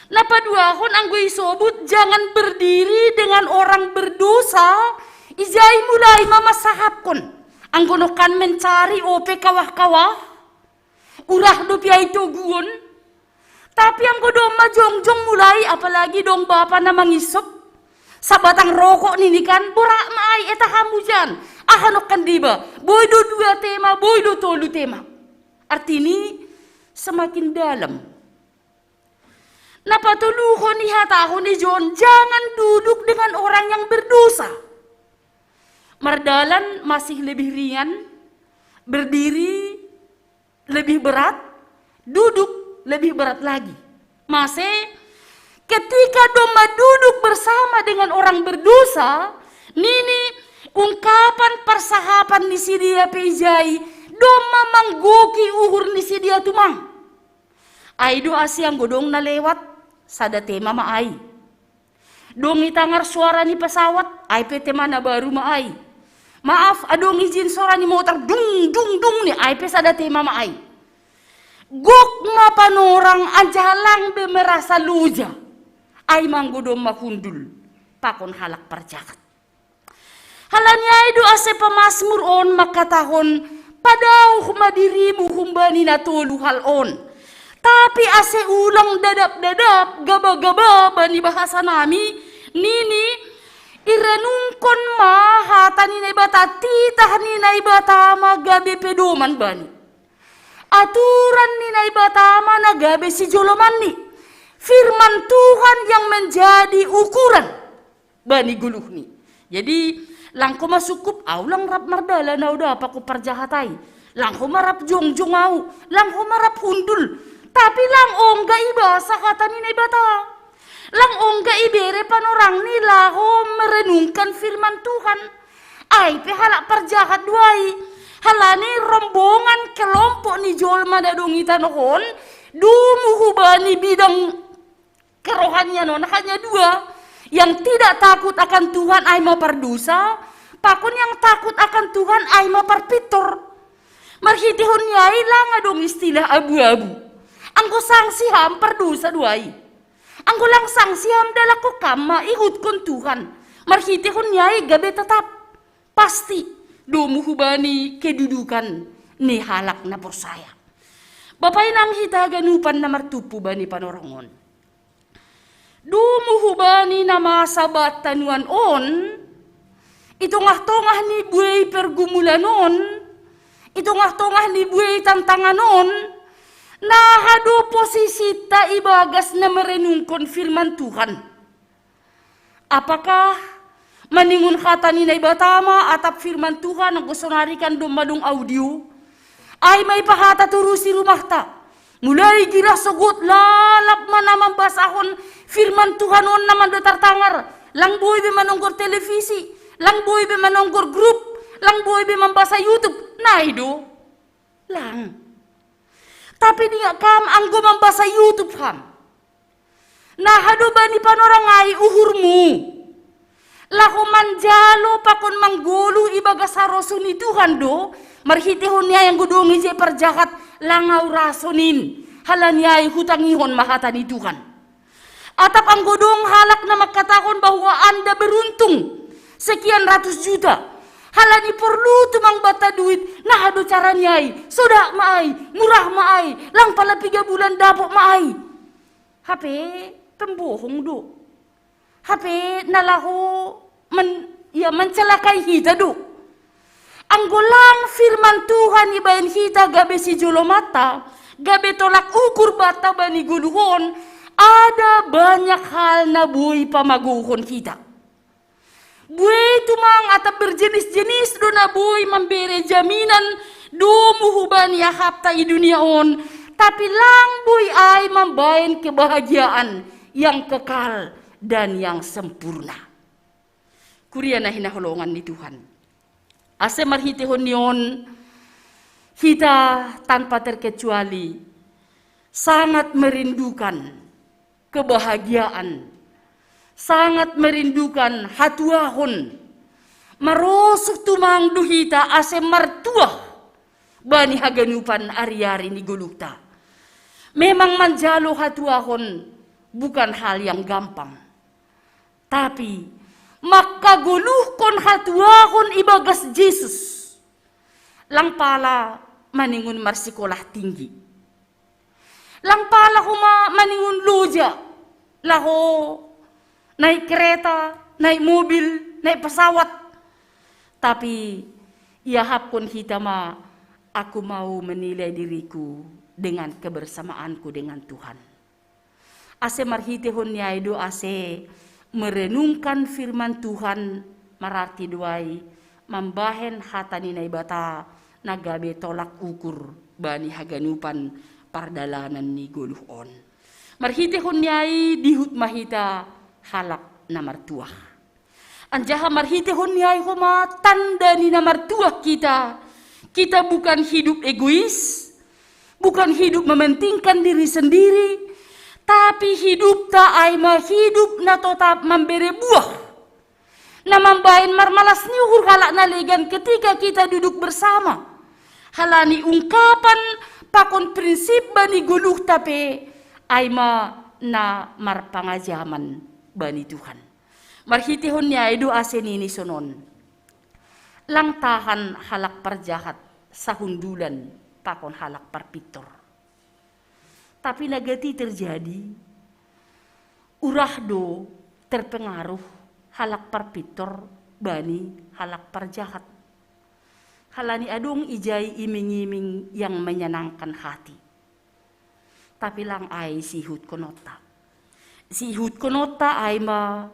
Na paduahon anggo isobut jangan berdiri dengan orang berdosa, ijai mulai mamasahaphon. Anggo nongkan mencari ope kawah-kawah, urah dope ai toguon. Tapi anggo domma jongjong mulai, apalagi dong bapa na mangisop, sabatang rokok nini kan, borat ma ai, eta hamu jan. Aha nongkan deba, boi do dua tema, boi do tolu tema. Artini semakin dalam. Na patoluhon ihatahon ni John, jangan duduk dengan orang yang berdosa. Mardalan masih lebih ringan, berdiri lebih berat, duduk lebih berat lagi. Mase, ketika domma duduk bersama dengan orang berdosa, nini ungkapan parsahapan ni sidea pe ijai, domma manggoki uhur ni sidea tumang. Ai do ase anggo dong na lewat, sada tema ma ai. Dong itangar suara ni pesawat, ai pe tema na baru ma ai. Maaf, adong ijin suara ni motor, dung, dung, dung ni, ai pe sada tema ma ai. Gok ma panorang, anjaha lang be merasa loja. Ai ma anggo domma hundul pakon halak parjahat. Halani ai do ase pamasmur on mangkatahon, padauh ma dirimu humbani na tolu hal on. Tapi ase ulang dadap-dadap, gaba-gaba bani bahasa nami, nini, irenungkon ma hata ni Naibata, titah ni Naibata ma gabe pedoman bani. Aturan ni Naibata ma na gabe sijolomanni. Firman Tuhan yang menjadi ukuran bani goluhni. Jadi, lang ho ma sungkup, au lang rap mardalan au da pakon parjahat ai. Lang ho ma rap jongjong au, lang ho ma rap hundul. Tapi lang ongga ibasa hata ni Naibata. Lang ongga ibere panorangni laho merenungkan firman Tuhan. Ai pe halak parjahat do ai. Halani rombongan kelompok ni jolma na dong i tanoh on, domu hubani bidang kerohanian on hanya dua. Yang tidak takut akan Tuhan ai ma pardosa, pakon yang takut akan Tuhan ai ma parpintor. Marhitehon ni ai lang adong istilah abu-abu. Anggo sangsi ham pardosa do ai. Anggo lang sangsi ham dalangkon ham ma ihuthon Tuhan. Marhitehon ni ai gabe tatap. Pasti domu hubani kedudukan ni halak na porsaya. Bapa inang hita haganupan na martumpu bani panorang on. Domu hubani na masa banta nuan on, i tongah-tongah ni buei pergumulan on, i tongah-tongah ni buei tantangan on, na aha do posisinta ibagas na merenungkon firman Tuhan? Apakah maningon hata ni Naibata ma atap firman Tuhan anggo sonari kan domma dong audio? Ai ma ipahata torusi rumahta. Mulai girah sogot lalap ma na mambasahon firman Tuhan on na mandok tartangar. Lang boi be manonggor televisi, lang boi be manonggor grup, lang boi be mambasa YouTube. Na i do. Lang. Tapi dingak kam anggo mambasa YouTube ham. Na aha do bani panorang ai uhurmu? Laho manjalo pakon manggoluh ibagas harosuh ni Tuhan do, marhitehon ni ai anggo dong ijai parjahat lang au ra sonin, halani ai hutangihon ma hata ni Tuhan. Atap anggo dong halak na mangkatahon bahwa Anda beruntung sekian ratus juta, halani porlu tumang banta duit, na aha do cara ni ai? Sodak ma ai, murah ma ai, lang pala piga bulan dapot ma ai. Hape pembohong do. Hape na laho men, ya, mencelakai hita do. Anggo lang firman Tuhan ibaen hita gabe sijolomanta, gabe tolak ukur banta bani goluh on, ada banyak hal na boi pamagouhon hita. Buei tumang atap berjenis-jenis do na boi mambere jaminan domu hubani ahapta i dunia on, tapi lang boi ai mambaen kebahagiaan yang kekal dan yang sempurna. Kuria na hinaholongan ni Tuhan. Ase marhitehon ni on, hita tanpa terkecuali sangat merindukan kebahagiaan, sangat merindukan hatuahon, marosuh tumang do hita ase martuah bani haganupan ari-ari ni goluhta. Memang manjalo hatuahon bukan hal yang gampang. Tapi, mangkagoluhkon hatuahon ibagas Jesus. Lang pala maningon marsikolah tinggi. Lang pala homa maningon loja, laho naik kereta, naik mobil, naik pesawat. Tapi, iahapkon hita ma, aku mau menilai diriku dengan kebersamaanku dengan Tuhan. Ase marhitehon ni ai do ase merenungkan firman Tuhan, mararti do ai mambahen hata ni Naibata na gabe tolak ukur bani haganupan pardalanan ni goluh on. Marhitehon ni ai dihut ma hita halak na martuah. Anjaha marhitehon ni ai homa tanda ni na martuah hita. Hita bukan hidup egois, bukan hidup mementingkan diri sendiri, tapi hidupta ai ma hidup na totap mambere buah, na mambahen marmalas ni uhur halak na legan ketika hita duduk bersama. Halani ungkapan pakon prinsip bani goluhta pe ai ma na marpangajaman bani Tuhan. Marhitehon ni ai do ase nini sonon. Lang tahan halak parjahat sahundulan pakon halak parpintor. Tapi na gati terjadi, urah do terpengaruh halak parpintor bani halak parjahat. Halani adong ijai iming-iming yang menyenangkan hati. Tapi lang ai siihutkononta. Siihutkononta ai ma,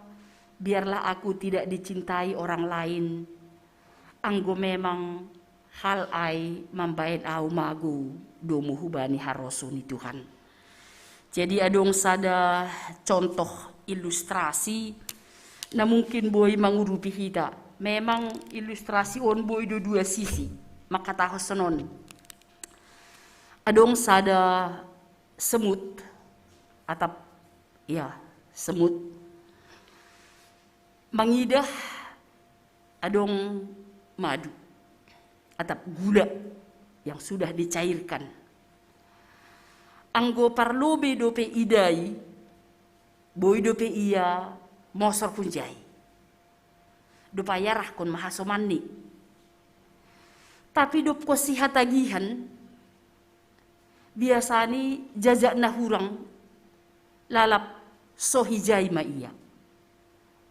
biarlah aku tidak dicintai orang lain. Anggo memang hal ai mambahen ahu mago domu hubani harosuh ni Tuhan. Jadi adong sada contoh ilustrasi na mungkin boi mangurupi hita. Memang ilustrasi on boi do dua sisi. Mangkatahon sonon. Adong sada semut, atap, ya, semut mangidah adong madu, atap gula yang sudah dicairkan. Anggo parlobei dope idai, boi dope ia mosor hunjai. Dope iarahkon ma hasomanni. Tapi dob konsi hatagihan, biasani jajak na hurang lalap so hijai ma ia.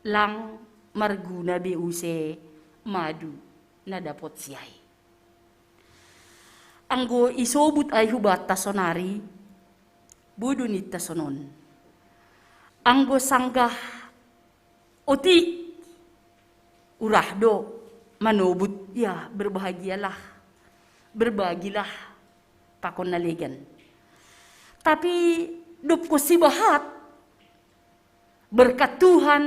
Lang marguna be use madu na dapot siai. Anggo isobut ai hubanta sonari, boi do ninta sonon. Anggo sanggah otik, urah do manobut, ya, berbahagialah, berbagilah pakon na legan. Tapi dob konsi bahat, berkat Tuhan,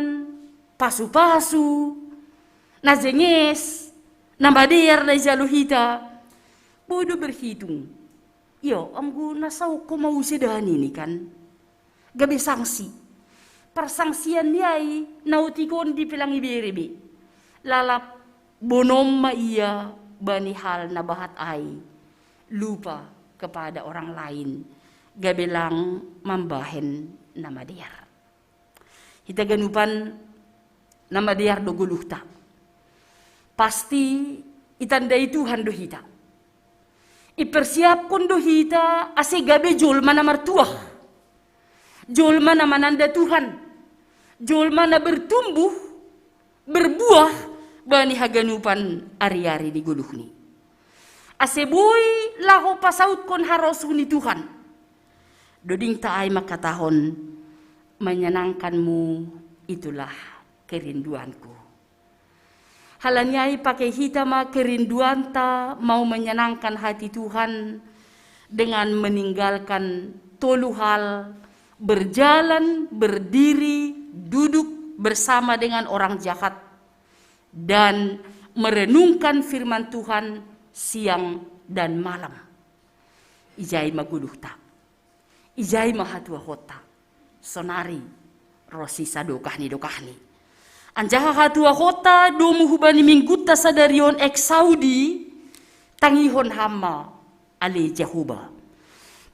pasu-pasu, na jenges, na madear na ijalo hita, boi do berhitung. Iyo, anggo na saongko ma use danini kan. Gabe sanksi. Parsangsian ni ai na otik on dipe lang ibere be. Lalap bonom ma ia bani hal na bahat ai. Lupa kepada orang lain. Gabe lang mambahen na madear. Hita ganupan na madear do goluhta. Pasti itandai Tuhan do hita. Ipersiapkon do hita ase gabe jolma na martuah. Jolma na mananda Tuhan. Jolma na bertumbuh, berbuah bani haganupan ari-ari di goluhni. Ase boi laho pasautkon harosuh ni Tuhan. Dodingta ai mangkatahon, menyenangkanmu itulah kerinduanku. Halani ai pake hita ma kerinduanta mau menyenangkan hati Tuhan dengan meninggalkan tolu hal, berjalan, berdiri, duduk bersama dengan orang jahat, dan merenungkan firman Tuhan siang dan malam. Ijai ma goluhta. Ijai ma hatuahonta. Sonari ro si sadokah ni dokahni. Anjaha hatuahonta domu hubani minggutta sadari on, Exaudi, tangihon hamu ma ale Jahowa.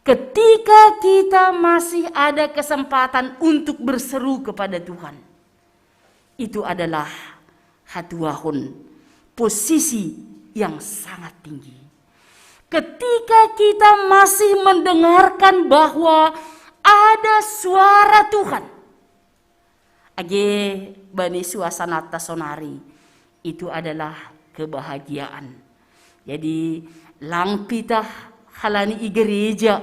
Ketika kita masih ada kesempatan untuk berseru kepada Tuhan, itu adalah hatuahon, posisi yang sangat tinggi. Ketika kita masih mendengarkan bahwa ada suara Tuhan, age bani suasananta sonari, itu adalah kebahagiaan. Jadi, lang pitah halani i gereja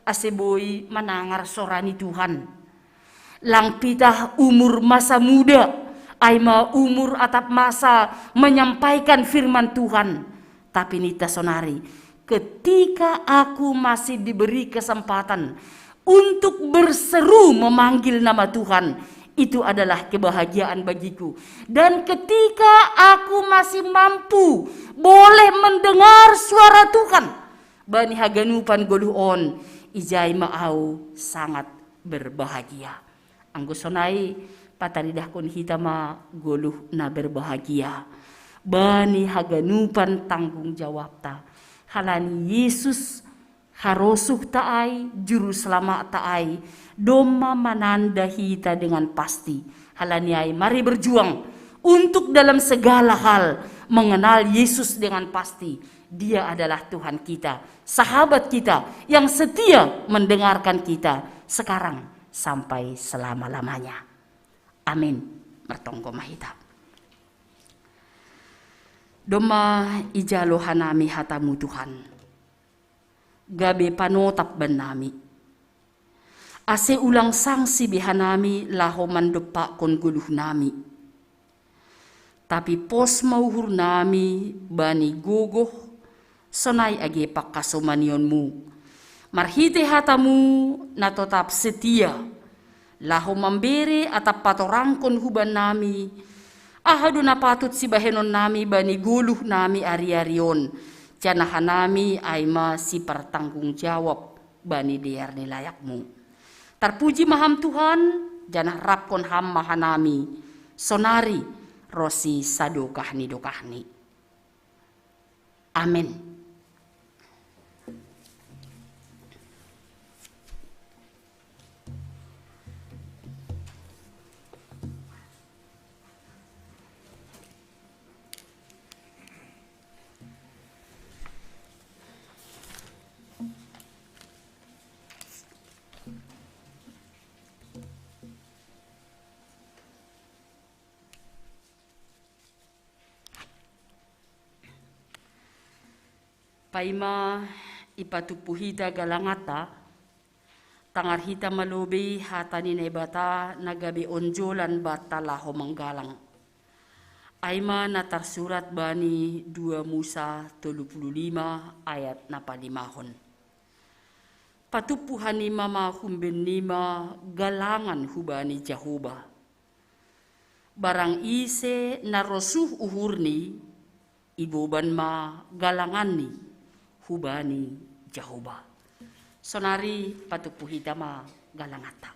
ase boi manangar sora ni Tuhan. Lang pitah umur masa muda, ai ma umur atap masa menyampaikan firman Tuhan. Tapi ninta sonari, ketika aku masih diberi kesempatan untuk berseru memanggil nama Tuhan, itu adalah kebahagiaan bagiku. Dan ketika aku masih mampu boleh mendengar suara Tuhan bani haganupan goluh on, ijai ma au sangat berbahagia. Anggo sonai, pataridahkon hita ma goluh na berbahagia bani haganupan tanggung jawabta. Halani Yesus, harosuhta ai, juru selamat'ta ai, domma mananda hita dengan pasti. Halani ai, mari berjuang untuk dalam segala hal mengenal Yesus dengan pasti. Dia adalah Tuhan kita, sahabat kita yang setia mendengarkan kita sekarang sampai selama-lamanya. Amin. Martonggo ma hita. Domma ijalo hanami hatamu, Tuhan, gabe panotap bannami, ase ulang sangsi be hanami laho mandompakkon goluhnami. Tapi pos ma uhurnami bani gogoh, sonai age panghasomanionmu, marhite hatamu na totap setia, laho mambere atap patorangkon hubannami aha do na patut sibahenonnami bani goluhnami ari-ari on, janah hanami ai ma sipartanggung jawab bani dear ni layakmu. Tarpuji ma Ham, Tuhan, janah raphon Ham ma hanami sonari ro si sadokah ni dokahni. Amen. Paima ipatumpu hita galanganta, tangar hita ma lobei hata ni Naibata na gabe onjolan banta laho manggalang. Ai ma na tarsurat bani dua Musa tolu puluh lima ayat na palimahon. Patumpu hanima ma humbennima galangan hubani Jahowa. Barang ise na rosuh uhurni, iboban ma galanganni hubani Jahowa. Sonari patumpu hita ma galanganta.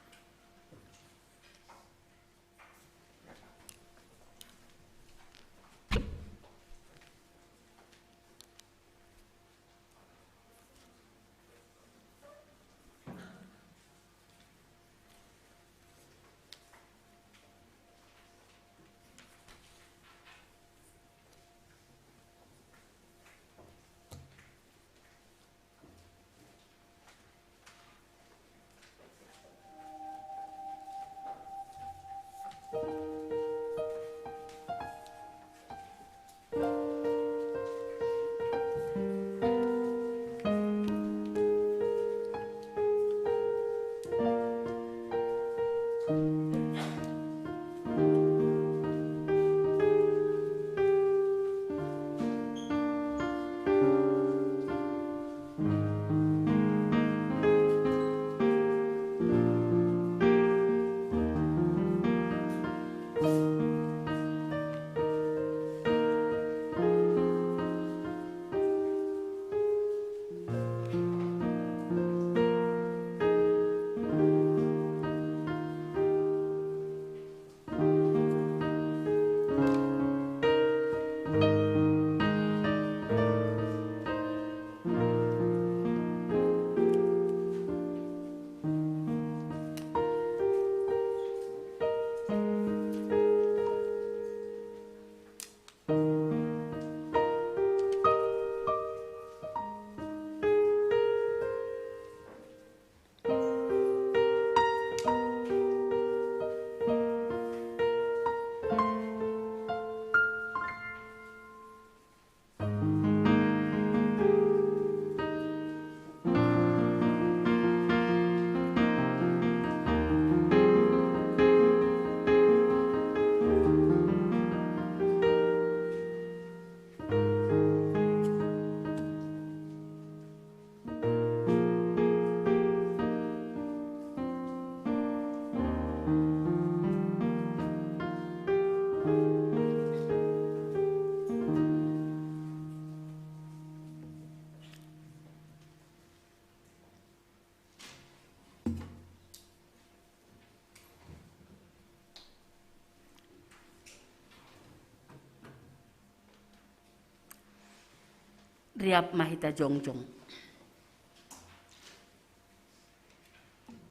Riap ma hita jongjong.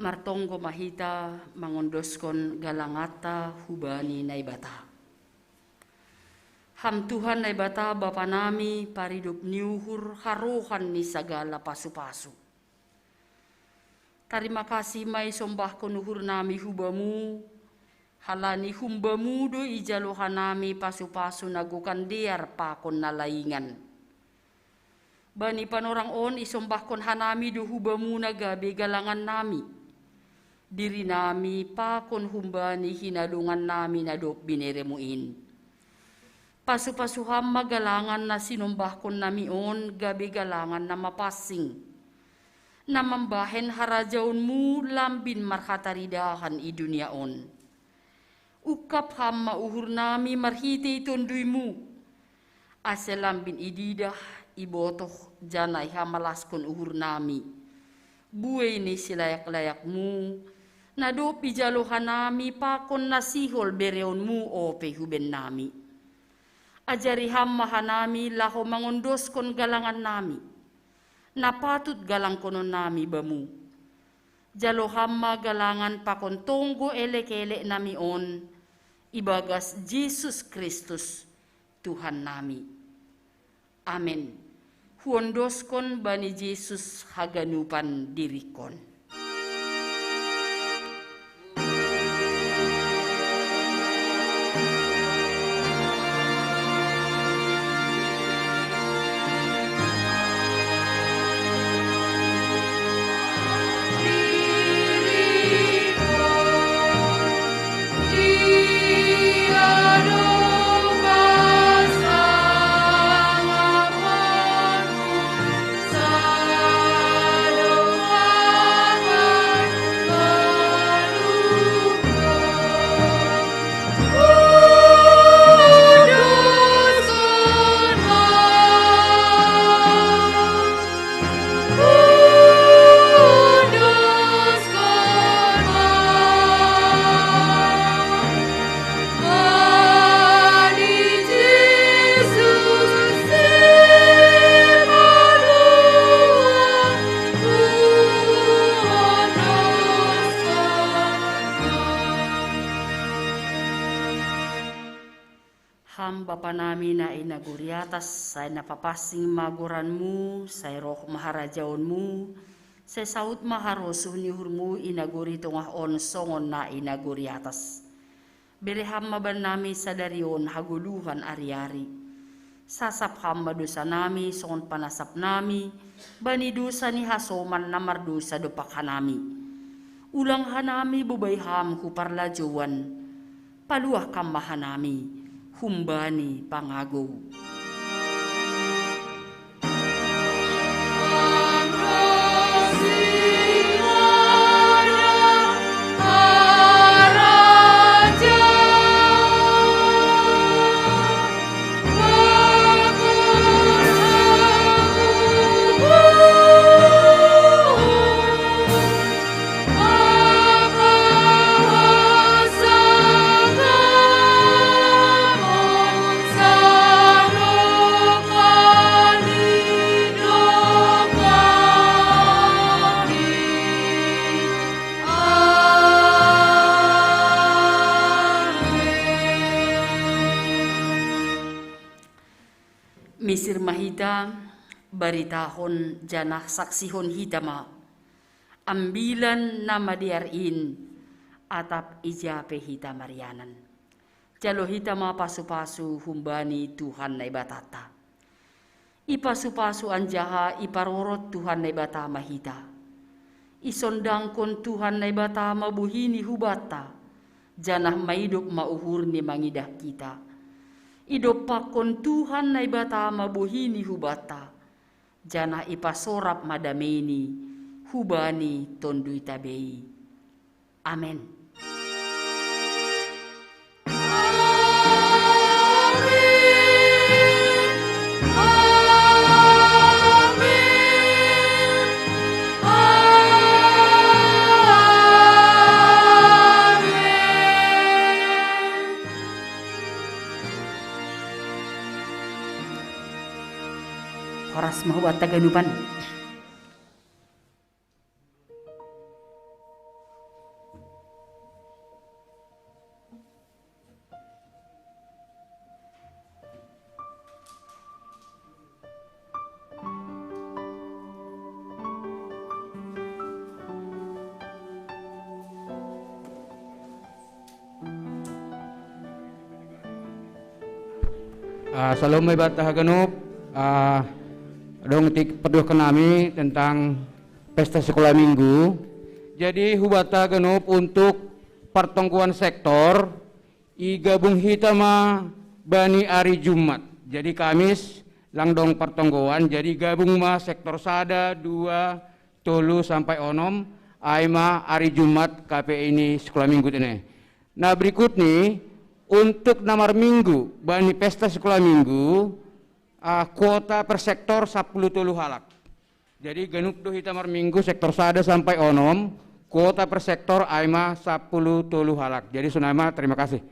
Martonggo ma hita mangondoskon galanganta hubani Naibata. Ham Tuhan Naibata Bapa nami, paridop ni uhur, harohan ni sagala pasu-pasu. Tarima kasih ma isombahkon uhur nami hu Bamu, halani hum Bamu do ijalo hanami pasu-pasu na gokan dear pakon na laingan. Bani panorang on isombahkon hanami do hu Bamu na gabe galangan nami, diri nami pakon humbani hinadongan nami na dob binereMu in. Pasu-pasu Ham ma galangan na sinombahkon nami on gabe galangan na mapansing, na mambahen harajaonMu lambin marhataridahan i dunia on. Ungkap Ham ma uhur nami marhitei TonduyMu, ase lambin ididah, ibotoh, janah ihamalaskon uhur nami buei ni silayak-layakMu, na dob ijalo hanami pakon na sihol bereonMu ope huben nami. Ajari Ham ma hanami laho mangondoskon galangan nami, na patut galangkonon nami Bamu. Jalo Ham ma galangan pakon tonggo elek-elek nami on, ibagas Jesus Kristus, Tuhan nami. Amen. Huondoskon bani Jesus haganupan diringkon. Ham Bapa nami na i nagori atas, sai na papansing ma goranMu, sai roh ma harajaonMu, sai saut ma harosuh ni uhurMu i nagori tongah on songon na i nagori atas. Bere Ham ma bannami sadari on hagoluhan ari-ari. Sasap Ham ma dosa nami songon panasap nami bani dosa ni hasoman na mardosa dompak hanami. Ulang hanami bobai Ham hu parlajouan. Paluah Kam ma hanami humbani pangagou. Misir ma hita, baritahon janah saksihon hita ma ambilan na madear in, atap ija pe hita marianan. Jalo hita ma pasu-pasu humbani Tuhan Naibatanta. Ipasu-pasu anjaha iparorot Tuhan Naibata ma hita. Isondangkon Tuhan Naibata ma bohi-Ni hubanta, janah maidop ma uhur-Ni mangidah hita. Idompakkon Tuhan Naibata ma bohi-Ni hubanta, janah ipasorap ma damei-Ni hubani tonduyta be i. Amen. Horas Taganupan. Ah, salom mai banta haganup. Ah, dong ti parduakan nami tentang pesta sekolah minggu. Jadi hubanta haganup untuk partonggoan sektor, i gabung hita ma bani ari Jumat. Jadi Kamis lang dong partonggoan, jadi gabung ma sektor sada, dua, tolu sampai onom, ai ma ari Jumat K P I ni sekolah minggu tene. Nah, berikut ni, untuk na marminggu bani pesta sekolah minggu, ah, kuota per sektor sapuluh tolu halak. Jadi ganup do hita marminggu sektor sada sampai onom, kuota per sektor ai ma sapuluh tolu halak. Jadi sonai ma, terima kasih.